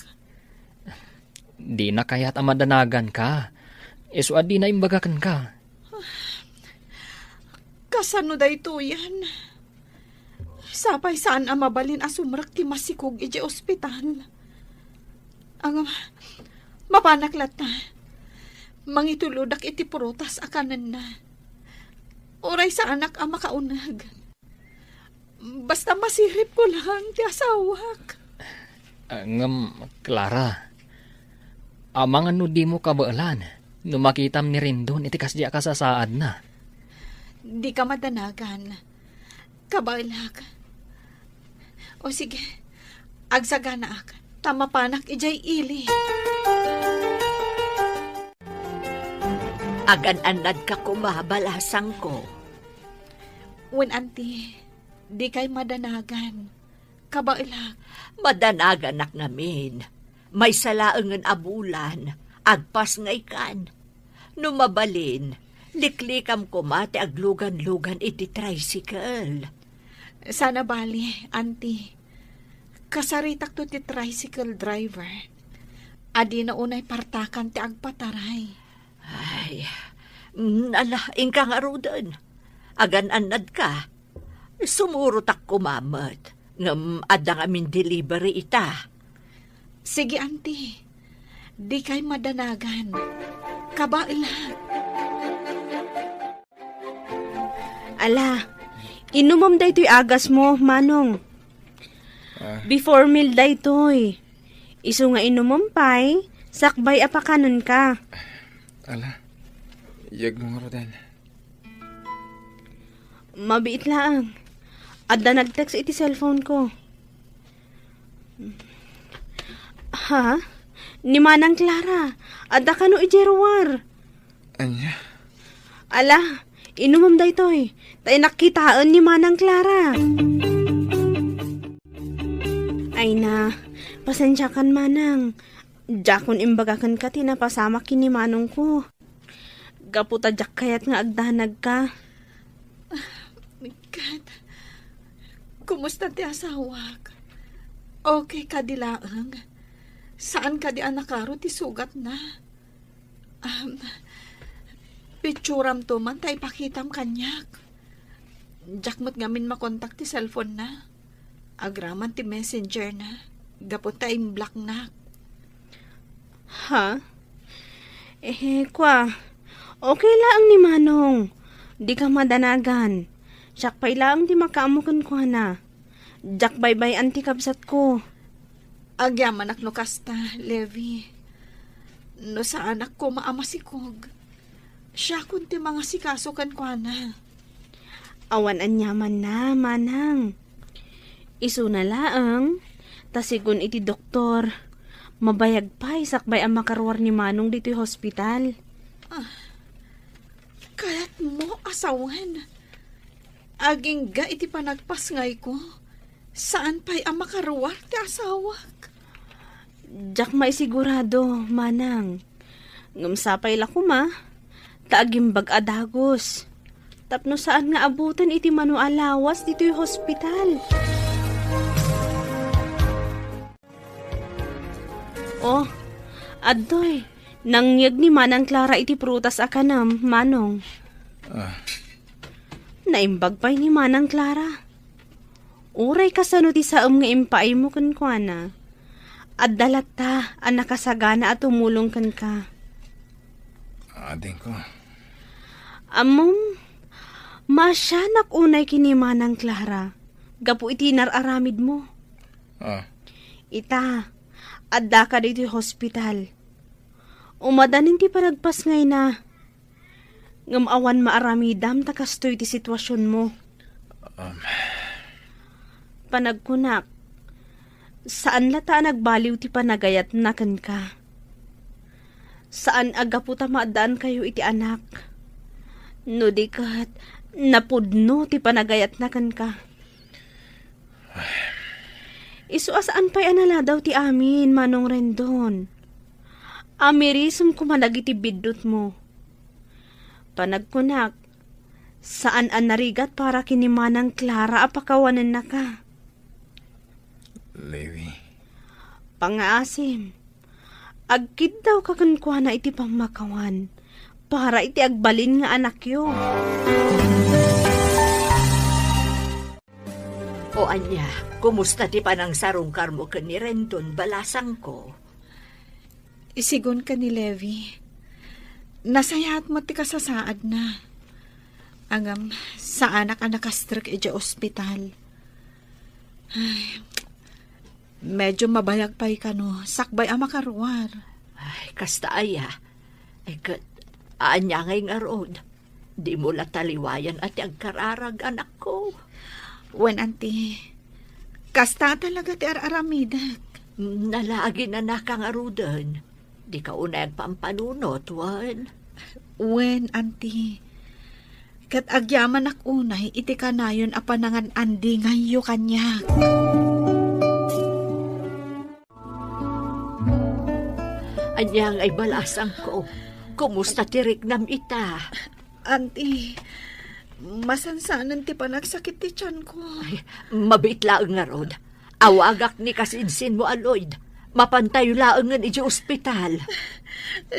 Dina kayat a madanaganka. Isu a dina imbaga kenka. Kasano daytoyen? Sapay saan a mabalin a sumrek ti masikog idiay ospital. Ang, mapanak latta. Mangitulodak iti prutas a kanenna. Uray saanak a makauneg. Basta masiripko lang ti asawak. Ah, ngem, Clara, amangan no dimo kabaelan no makitam ni Rendon iti kasdi a kasasaadna. Dika madanagan. Kabaelak. O sige, agsaganaak, ta mapanak idiay ili. Agan-annadka koma, balasangko. Wen, Auntie, dikay madanagan. Kabaelak. Madanaganak ngamin. Maysa laengen a bulan, agpasngaykan. No mabalin, liklikam koma ti aglugan-lugan iti tricycle. Saan a bali, Auntie. Kasaritakto ti tricycle driver. Adina unay partakan ti agpataray. Ay, mm, ala, inka ngaruden. Agan-annadka. Sumurotak koma met, ngem adda ngamin delivery ita. Sige, Auntie. Dikay madanagan. Kabaelak. Ala, inumom daytoy agasmo, Manong. Ah. Before meal daytoy. Isu nga inumom pay, sakbay a pakanenka. Ala, yegmo ngaruden. Mabiit laeng. Adda nag-text iti cellphone ko. Ha? Ni Manang Clara, adda kano idiay ruar? Ania? Ala, inumom daytoy. Ta innak kitaen ni Manang Clara. Ay na, pasensiakan, Manang. Diakon imbaga kenka ti napasamak ken ni manongko. Gapu ta diak kayat nga agdanagka. Ket, kumusta ti asawak? Okay kadi laeng? Saan kadi a nakaro ti sugatna? Um, pitsuramto man ta ipakitam kaniak. Diak met ngamin makontak ti cellphone na. Agraman ti messenger na. Gapu ta imblocknak. Ha? Eh, kwa. Okay laeng ni Manong. Dika madanagan. Siak pay laeng ti makaammo kenkuana. Diak baybay-an ti kabsatko. Agyamanak no kasta, Levi. No saanak koma a masikog, siakon ti mangasikaso kenkuana. Awan aniamanna, manang. Isuna laeng, ta sigun iti doktor, mabayag pay sakbay a makaruar ni Manong ditoy hospital. Ah, kayatmo a sawen? Agingga iti panagpasngayko, saan pay a makaruar ti asawak. Diak maisigurado, manang. Ngem sapay la koma, ta agimbag a dagus. Tapno saan nga abuten iti mano a lawas ditoy hospital. Oh, adtoy, nangyeg ni Manang Clara iti prutas a kanem, Manong. Ah. Naimbag pay ni Manang Clara. Uray kasano ti saem nga impaaymo kenkuana, adda latta a nakasagana a tumulong kenka. Adingko. Ammom, maasianak unay ken ni Manang Clara gapu iti nar-aramidmo. Ah. Ita, addaka ditoy hospital. Umadanin ti panagpasngayna. Ngem awan maaramidam ta kastoy ti situasionmo. Um. Panagkunak, saan latta a nagbaliw ti panagayatna kenka. Saan a gapu ta maaddaankayo iti anak. No di ket, napudno ti panagayatna kenka. Isu a saan pay a naladaw ti amin, Manong Rendon. Amirisem koma dagiti biddutmo. Panagkunak, saan a narigat para ken ni Manang Clara a pakawanennaka. Levi. Pangaasim, agkiddawka kenkuana iti pammakawan para iti agbalin nga anakyo. O ania, kumusta ti panangsarungkarmo ken ni Rendon, balasangko? Isigun ken ni Levi, nasayaat met ti kasasaadna. Ngem, saanak a nakastrek idiay ospital. Ay, medyo mabayag pay kano, sakbay a makaruar. Ay, kasta aya. Ay, ket, ania ngay ngarud? Dimo la taliwayan a ti agkararag, anakko. Wen, anti. Kasta talaga ti ar-aramidek. Nalaginanaka ngaruden. Dika unay agpampanunot, wen? Wen, anti. Ket agyamanak unay iti kanayon a panangan-andingayyo kaniak. Ania ngay balasangko? Kumusta ti riknam ita? Anti, masansanen ti panagsakit ti tianko. Ay, mabiit laeng ngarud. Awagak ni kasinsinmo a Lloyd. Mapantayo laengen idiay ospital.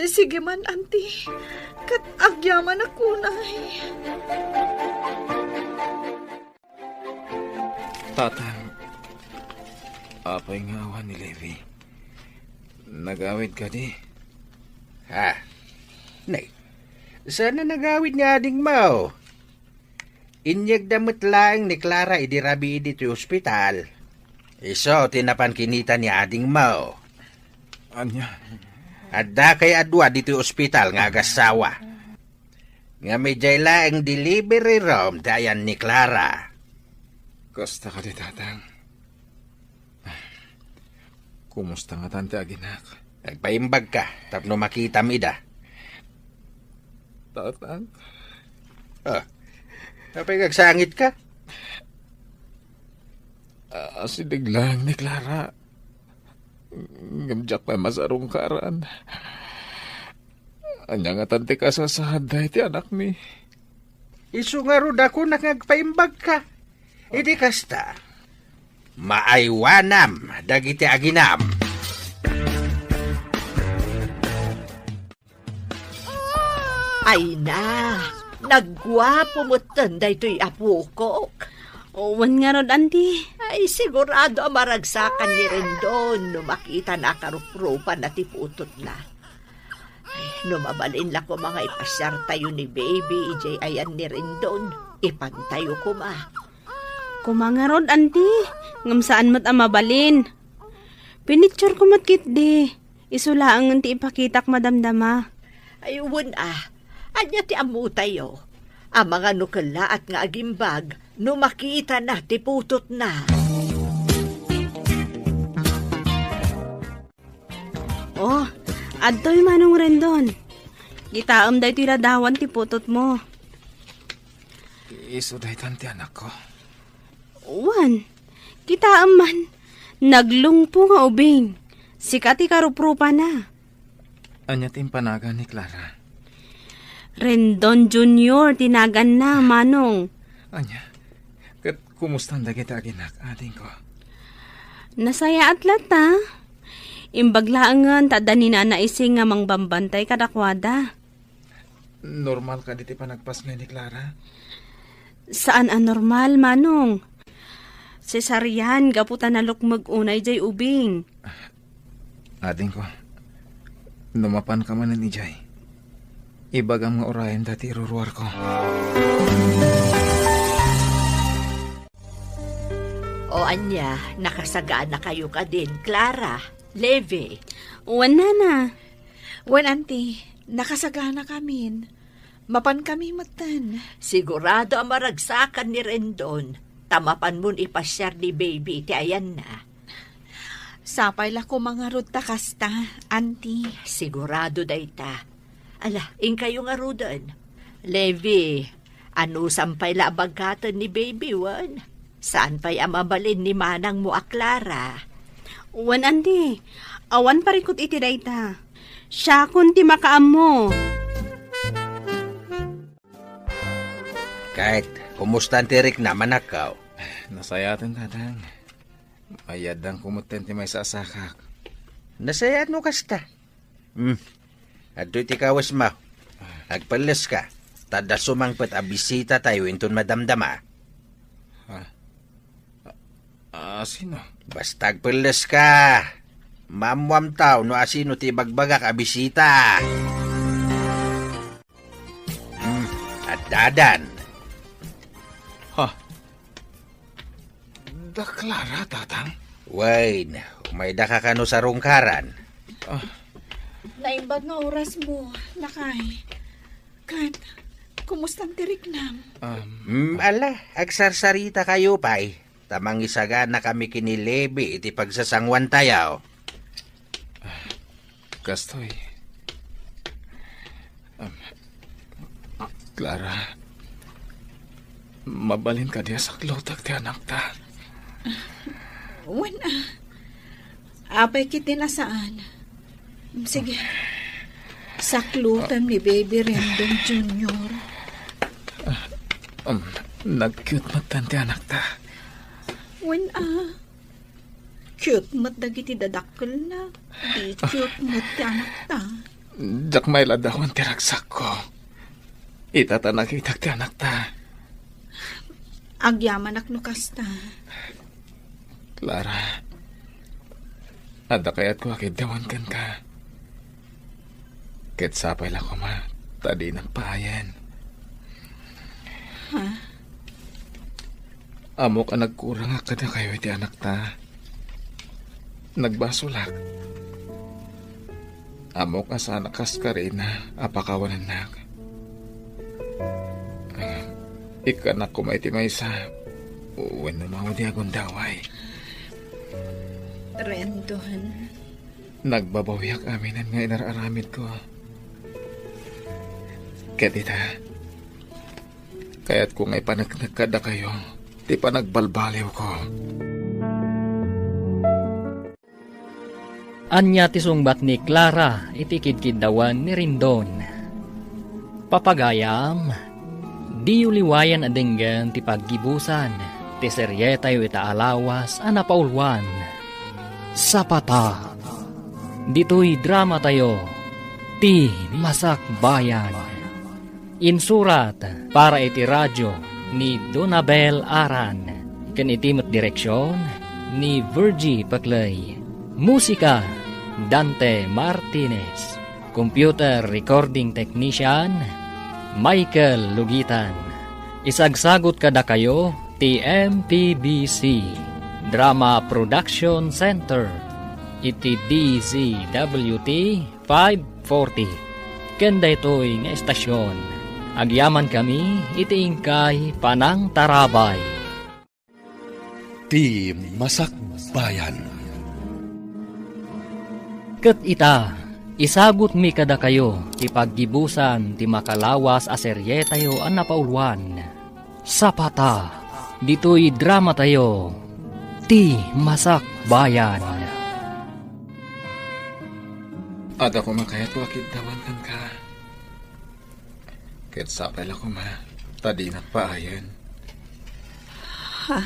Sige man, anti. Ket agyamanak unay. Tatang, apay nga awan ni Levi? Nagawid kadi? Ha? Nay, saan a nagawid ni adingmo? Inyegda met laeng ni Clara idi rabii ditoy ospital. Isu ti napan kinita ni adingmo. Ania? Addakay a dua ditoy ospital nga agassawa. Ngem idiay laeng delivery room ti ayan ni Clara. Kasta kadi, Tatang? Kumusta ngatan ti aginak? Agpaimbagka tapno makitam ida. Tatang? Ah, apay nga agsangitka? Asideg laeng ni Clara. Ngem diak pay masarungkaran. Ania ngatan ti kasasaadda iti anakmi? Isu ngarud a kunak nga agpaimbagka. Idi kasta, maaywanam dagiti aginam. Ay na, nagguapo metten daytoy apokok. Wen ngarud, anti. Ay, sigurado a maragsakan ni Rendon no makitana a karuprupanna ti putotna. No mabalin la koma nga ipasiartayo ni baby idiay ayan ni Rendon, ipantayo koma. Koma ngarud, anti, ngem saan met a mabalin. Pinicture ko met ketdi. Isu laengen ti ipakitak madamdama. Ay, wen a. Ania ti ammotayo? Amangan no kellaat nga agimbag no makitana ti putotna. Oh, adtoy Manong Rendon. Kitaem daytoy ladawan ti putotmo. Isu daytan ti anakko. Wen, kitaem man. Naglungpo nga ubing. Sika ti karuprupana. Ania ti impanagan ni Clara? Rendon Junior ti naganna, Manong. Ania? Ket kumustan dagiti aginak, adingko? Nasayaat latta. Imbag laengen ta adda ni Nana Ising nga mangbambantay kadakuada. Normal kadi ti panagpasngay ni Clara? Saan a normal, Manong. Cesarean gapu ta nalukmeg unay jay ubing. Adingko, no mapanka manen idiay, ibagam nga urayenda ti iruruarko. O ania, nakasaganakayo kadin, Clara, Levi? Wen, Nana. Wen, Auntie, nakasaganakamin. Mapankami metten. Sigurado a maragsakan ni Rendon, ta mapanmon ipasiar ni baby iti ayanna. Sapay la koma ngarud ta kasta, Auntie. Sigurado dayta. Ala, inkayo ngaruden. Levi, anusam pay la a baggaten ni baby, wen? Saan pay a mabalin ni manangmo a Clara? Wen, Auntie, awan parikut iti dayta. Siakon ti makaammo. Ket, kumusta ti riknam, anakko? Nasayaten, Tatang. Mayaddanko metten ti maysa a sakak. Nasayaat no kasta. Hmm. Adtoy ti kawesmo. Agpelleska, ta adda sumangpet a bisitatayo inton madamdama. Ah. A-, asino? Basta agpelleska. Maammoamtayo no asino ti ibagbagak a bisita. Hmm, addadan. Ha? Da Clara, Tatang? Wen, umaydaka kano sa rungkaran? Ah. Naimbag nga orasmo, lakay. Ket, kumusta ti riknam? Um, Hmm, ala, agsarsaritakayo pay. Ta mangisaganakami ken ni Levi iti pagsasanguantayo. Kastoy. Am, Clara, mabalin kadi a saklutek ti anakta? Wen, a. Apay ketdin a saan? Sige. Saklutem ni Baby Rendon Junior. Um, nag-cute met ti anakta. Wen, a. Cute met dagiti dadakkelna. Di cute met ti anakta. Diak mailadawan ti ragsakko. Ita ta nakitak ti anakta. Agyamanak no kasta. Clara, adda kayatko a kiddawan kenka. Ket sapay la koma ta dinak paayen. Ha? Ammok a nagkurangak kadakayo iti anakta. Nagbasolak. Ammok a saanak kas karina a pakawanennak. Ikkanak koma iti maysa wenno mawdi a gundaway. Rendon. Nagbabawiak aminen nga inar-aramidko. Ket ita, kayatko nga ipaneknek kadakayo ti panagbalbaliwko. Ania ti sungbat ni Clara iti kidkiddawan ni Rendon? Papagayam, diyo liwayan a denggen ti paggibusan ti serietayo ita a lawas a napauluan, Sapata. Ditoy dramatayo, Ti Masakbayan. Insurat para iti radio ni Donabel Aran, ken iti met direksion ni Virgie Paclay. Musika, Dante Martinez. Computer Recording Technician, Michael Lugitan. Isagsagut kadakayo ti M P B C Drama Production Center iti D Z W T five forty. Ken daytoy nga estasion, agyaman kami iti inkay panangtarabay. Ti Masakbayan. Ket ita, isagutmi kadakayo ti paggibusan ti makalawas a serietayo a napauluan, Sapata, ditoy dramatayo, Ti Masakbayan. Adda koma kayatko a kiddawan kenka. Ket sapay la koma ta dinak paayen. Ha?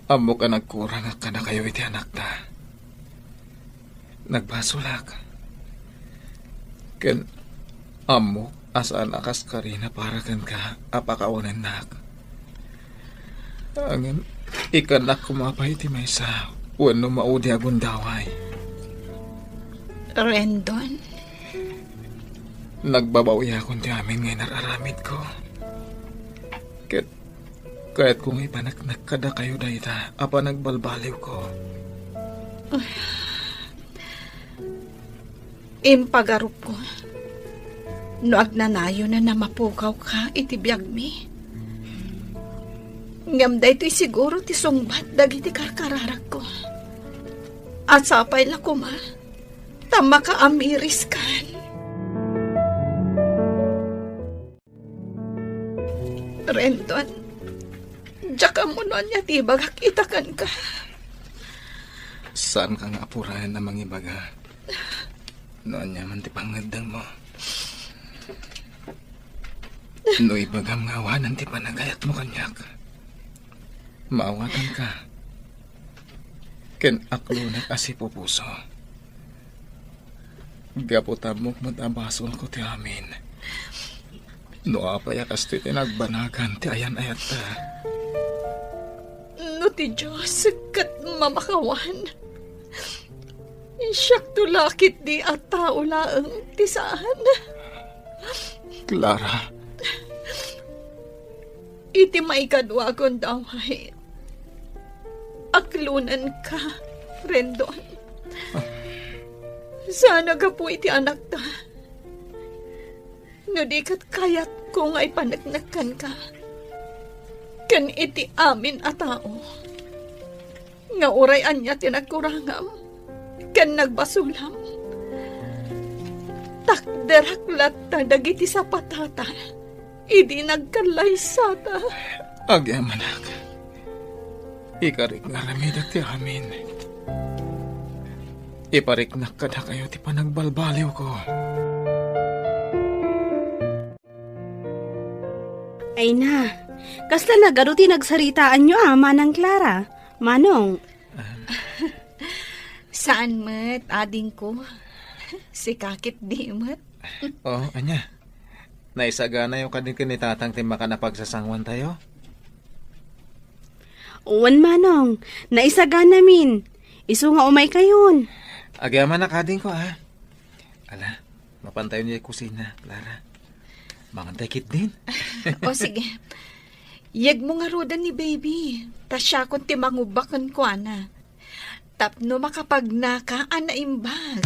Ammok a nagkurangak kadakayo iti anakta. Nagbasolak. Ken ammok a saan a kaskarina para kenka a pakawanennak. Ngem ikkannak koma pay ti maysa wenno maudi a gundaway. Rendon? Nagbabawiakon ti amin nga inar-aramidko. Ket kayatko nga ipaneknek kadakayo dayta a panagbalbaliwko. Impagarupko no agnanayon a mapukawka iti biagmi. Ngem daytoy siguro ti sungbat dagiti karkararagko. A sapay la koma ta makaamiriskan. Rendon, diak ammo no ania ti ibagak ita kenka. Saanka nga apurayen a mangibaga no ania man ti pangngeddengmo. No ibagam nga awanen ti panagayatmo kaniak, maawatanka. Ken aklonek a sipupuso. Gapu ta ammok met a basolko ti amin. No apay a kastoy ti nagbanagan ti ayan-ayatta. No ti Dios ket mamakawan, siakto la ketdi a tao laeng ti saan. Clara. Iti maikadua a gundaway, aklonenka, Rendon. Saan a gapu iti anakta. No di ket kayatko nga ipaneknek kenka ken iti amin a tao nga uray ania ti nagkurangam ken nagbasolam, takderak latta dagiti sapatata idi nagkallaysata. Agyamanak, ikarik nga aramidek ti amin. Ipariknak kadakayo ti panagbalbaliwko. Ay na, kasla nagadu ti nagsaritaanyo a, Manang Clara, Manong? Saan met, adingko. Sika ketdi met. Oh, ania? Naisaganayo kadi ken ni Tatang ti makan a pagsasanguantayo? Wen, Manong. Naisaganamin. Isu nga umaykayon. Agyamanak, adingko, a. Ala, mapantayon idiay kusina, Clara. Mangantay ketdin. O, sige. Yegmo ngaruden ni baby. Ta siakon ti mangubba kenkuana. Tapno makapagnaka a naimbag.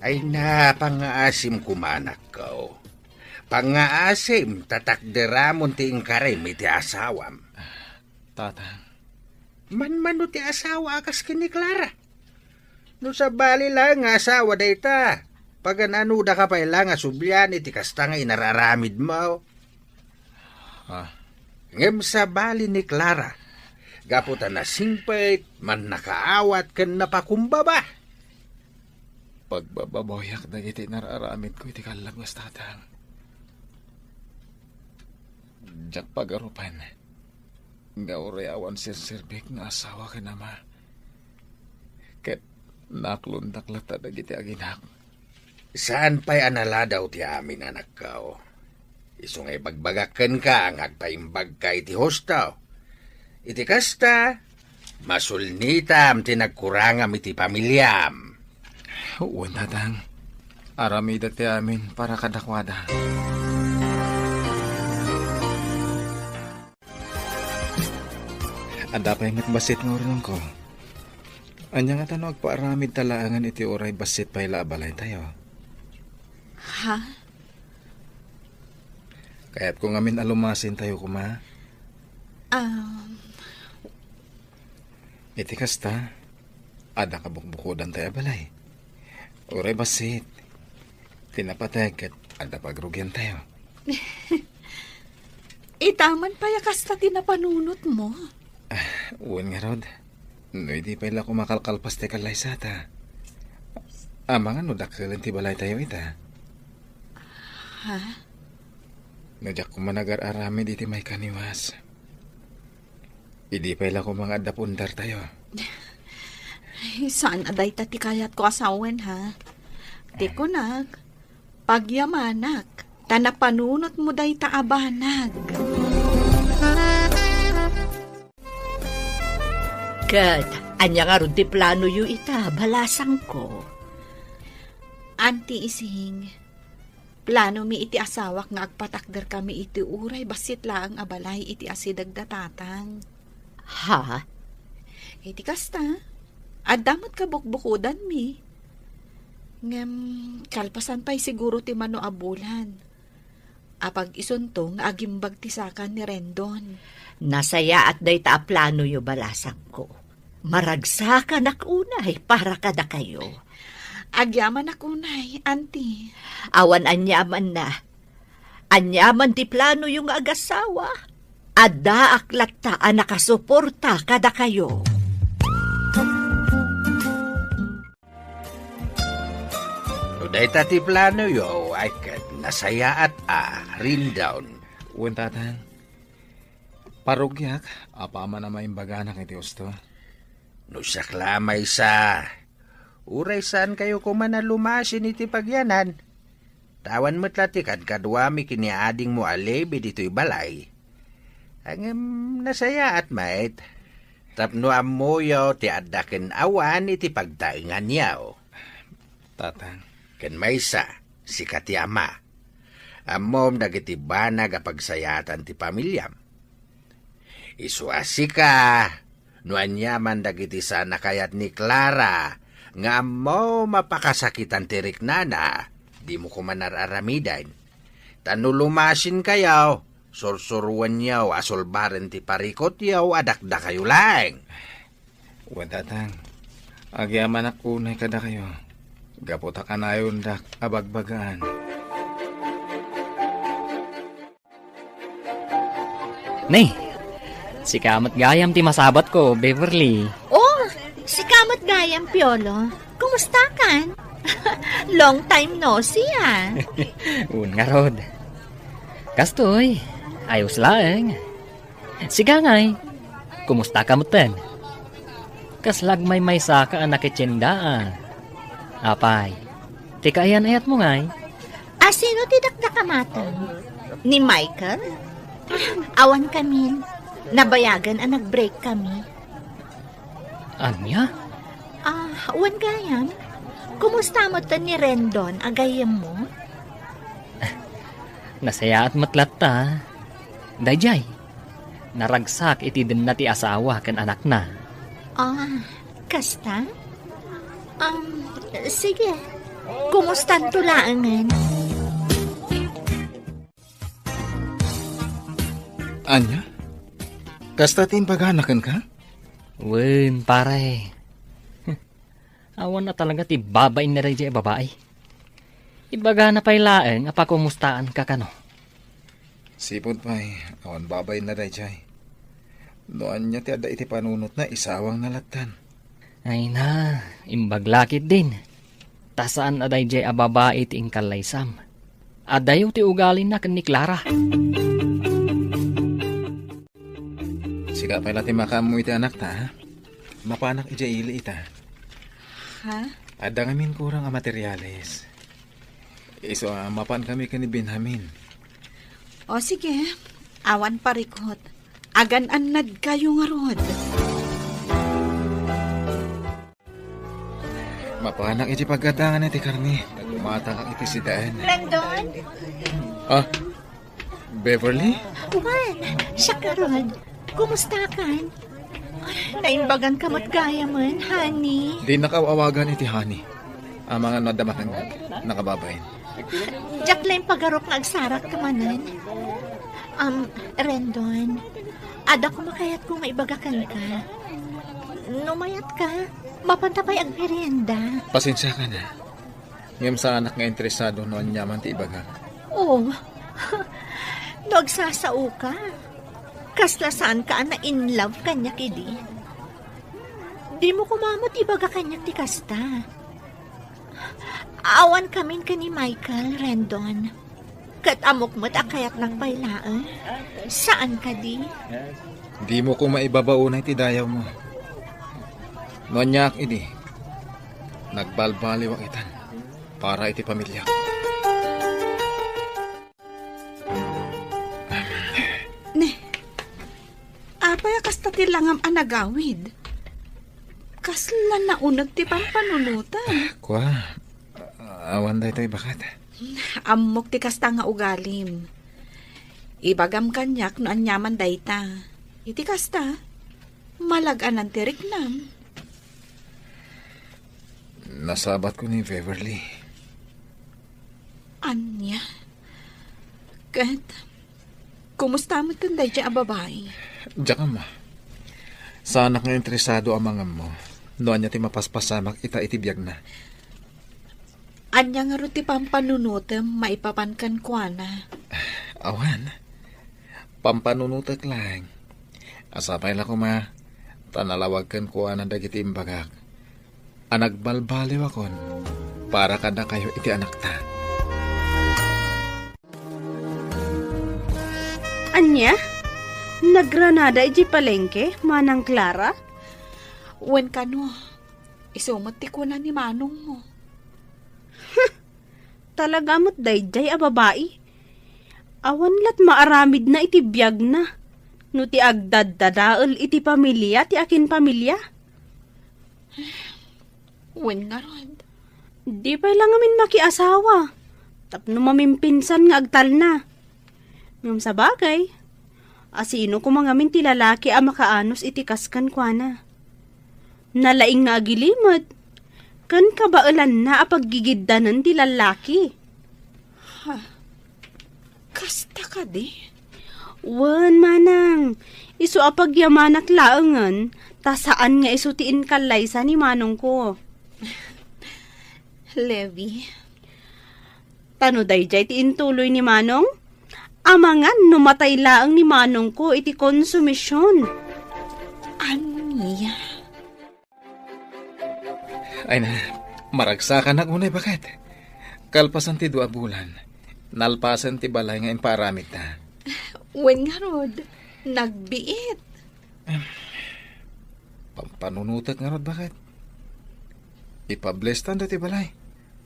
Ay na, pangngaasim koma, anakko. Pangngaasim, ta takderamon ti inkarim iti asawam. Tatang. Manmano ti asawa a kas ken ni Clara? No sabali laeng nga asawa dayta, pagan-anodaka pay la nga sublian iti kasta nga inar-aramidmo. Ah. Ngem sabali ni Clara, gapu ta nasingpet, mannakaawat, ken napakumbaba. Pagbababawiak dagiti inar-aramidko iti kallabas, Tatang. Diak pagarupen nga uray awan serserbik nga asawa ken ama. Ket naaklondak latta dagiti aginak. Saan pay a naladaw ti amin, anakko. Isu nga ibagbagak kenka nga agpaimbagka iti husto. Iti kasta, Masulnitam ti nagkurangam iti pamiliam. Wen, Tatang. Aramidak ti amin para kadakuada. Adda pay met bassit nga urnongko. Ania ngata no agpaaramidta laengen iti uray bassit pay la a balaytayo? Ha? Kayatko ngamin a lumasintayo koma. Um, Iti kasta, adda kabukbukodantay a balay. Uray bassit, ti napateg ket adda pagrugiantayo. Ita man pay a kasta ti napanunotmo? Ah, wen ngarud, no idi pay la koma kalkalpas ti kallaysata. Amangan no dakkelen ti balaytayo ita. Ha? No diak koma nagar-aramid iti maikaniwas. Idi pay la koma nga adda pundartayo. Ay, saan a dayta ti kayatko a sawen, ha? Ti kunak, pagyamanak, ta napanunotmo dayta a banag. Ket ania ngarud ti planoyo ita, balasangko? Anti Ising, planomi iti asawak nga agpatakderkami iti uray bassit laeng a balay iti asideg da Tatang. Ha? Iti kasta, adda met kabukbukodanmi. Ngem, kalpasan pay siguro ti mano a bulan. Apag isunto nga agimbag ti saka ni Rendon. Nasayaat dayta a planoyo, balasangko. Maragsakanak unay para kadakayo. Agyamanak unay, Auntie. Awan aniamanna. Aniaman ti planoyo nga agasawa, addaak latta a nakasuporta kadakayo. No dayta ti planoyo, ay ket nasayaat a, Rendon. Wen, Tatang. Parugiak, apaman a maimbaganak iti usto. No siak la a maysa, uray saankayo koma a lumasin iti pagyanan. Ta awan met la ti kadkaduami ken ni adingmo a Levi ditoy balay. Ngem nasayaat met, tapno ammoyo ti adda ken awan iti pagtaenganyo. Tatang. Ken maysa, sika ti ama. Ammom dagiti banag a pagsayaatan ti pamiliam. Isu a sika, no aniaman dagiti saan a kayat ni Clara nga ammom a pakasakitan ti riknana, dimo koma ar-aramiden. Ta no lumasinkayo, sursuroenyo a sulbaren ti parikutyo a dakdakayo laeng. Wen, Tatang, agyamanak unay kadakayo, gapu ta kanayondak a bagbagaan. Ne, sika met gayam ti masabatko, Beverly. Oh, sika met gayam, Piolo. Kumustakan? Long time no see, ah. Wen ngarud. Kastoy, ayos laeng. Sika ngay, kumusta ka metten? Kasla agmaymaysa ka a nakitienda, a. Apay, ti kaayan-ayatmo ngay? A sino ti dakdakamaten? Ni Michael? Ah, awan kamin. Nabayagen a nag-break kami. Ania? Ah, wen gayam. Kumusta metten ni Rendon a gayyemmo? Nasayaat met latta. Daydiay, naragsak iti denna ti asawa ken anakna. Ah, kasta? Um, sige. Kumustanto laengen? Ania? Kasta ti imbagana kenka? Wen, pare. Awan a talaga ti babain na daydiay a babai. Ibagana pay laeng a pakumustaanka kano. Sipud pay, awan babain na daydiay. No ania ti adda iti panunotna, isawangna lattan. Ay na, imbag la ketdin. Ta saan a daydiay a babai ti inkallaysam. Adayo ti ugalina ken ni Clara. Sika pay la ti makaammo iti anakta, ha? Mapanak idiay ili ita. Ha? Adda ngamin kurang a materiales. Isu a mapan kami ken ni Benjamin. O sige, awan parikut. Agan-annadkayo ngarud. Apanak iti paggadangan iti karne. Matangak iti sidaen. Rendon? Ah, Beverly? Juan, siak ngarud. Kumustakan? Ay, naimbagan ka met gayamen, honey. Di nakaawagan iti honey. Amangan no adda makangnga, nakababain. Diak la impagarok nga agsarakto manen. Um, Rendon, adda koma kayatko nga ibaga kenka. No mayatka, mapanta pay agmerienda. Pasensiaka na. Ngem saanak nga interesado no aniaman ti ibagam. Oh, no agsasaoka, kasla saanka a na-in love kaniak idi. Dimo koma met ibaga kaniak ti kasta. Awankamin ken ni Michael, Rendon. Ket ammok met a kayatnak pay laeng. Saan kadi? Dimo koma ibabaonay ti dayawmo. No aniak idi, nagbalbaliwak itan para iti pamiliak. Ne, apay a kasta ti langam a nagawid? Kasla nauneg ti pampanunotem. Kua, awan daytoy baket. Ammok ti kasta nga ugalim. Ibagam kaniak no aniaman dayta. Iti kasta, malag-anan ti riknam. Nasabatko ni Beverly. Ania? Ket, kumusta met ken daydiay a babai? Diak ammo. Saanak nga interesado a mangammo no ania ti mapaspasamak ita iti biagna. Ania ngarud ti pampanunotem maipapan kenkuana? Awan. Pampanunotek laeng. Sapay la koma, ta nalawag kenkuana dagiti imbagak a nagbalbaliwakon para kadakayo iti anakta. Ania? Nagranada idiay palengke, Manang Clara? Wen kano, isu met ti kuna ni manongmo. Talaga met daydiay a babai. Awan la't maaramidna iti biagna no ti agdaddadael iti pamilia ti akinpamilia. Wen ngarud. Di pay la ngamin makiasawa tapno mamimpinsan nga agtalna. Ngem sabagay, asino koma ngamin ti lalaki a makaanus iti kas kenkuana? Nalaing nga agilimed ken kabaelanna a paggigiddanen ti lallaki. Ha? Kasta kadi? Wen, manang, isu a pagyamanak laengen, ta saan nga isu ti inkallaysa ni manongko. Levi. Ta no daydiay ti intuloy ni manong, amangan no matay laeng ni manongko iti konsumision. Ania? Ay na, maragsakanak unay baket. Kalpasan ti dua a bulan, nalpasen ti balay nga impaaramidta. Wen ngarud, nagbiit. Pampanunotek ngarud baket. Ipablestan dati balay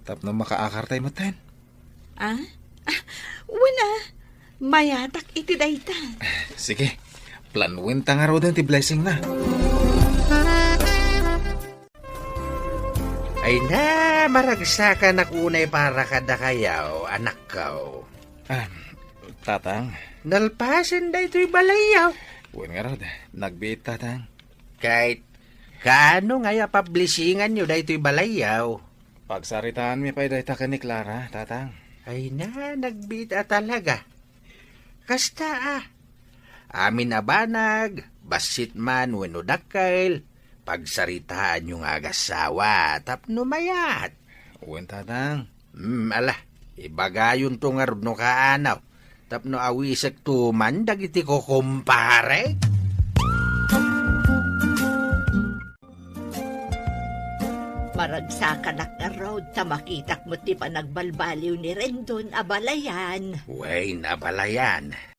tapno makaakartay metten. Ah? Ah, wen a, mayatak iti dayta. Sige, planuenta ngaruden ti blessing na. Ay na, maragsakanak unay para kadakayo, anakko. Ah, tatang. Nalpasen daytoy balayyo. Wen ngarud, nagbiit, tatang. Kay, kaano nga ya pablisinganyo daytoy balayyo? Pagsaritaanmi pay dayta ken ni Clara, tatang. Ay na, nagbiit a talaga. Kasta a. Amin a banag, bassit man wenno dakkel, pagsaritaanyo nga agassawa tapno mayat. Wen, tatang. Hmm, ala, ibagayonto ngarud no kaano, tapno awisekto man dagiti kukumpare. Maragsakanak ngarud ta makitak met ti panagbalbaliw ni Rendon a balayan. Wen a balayan.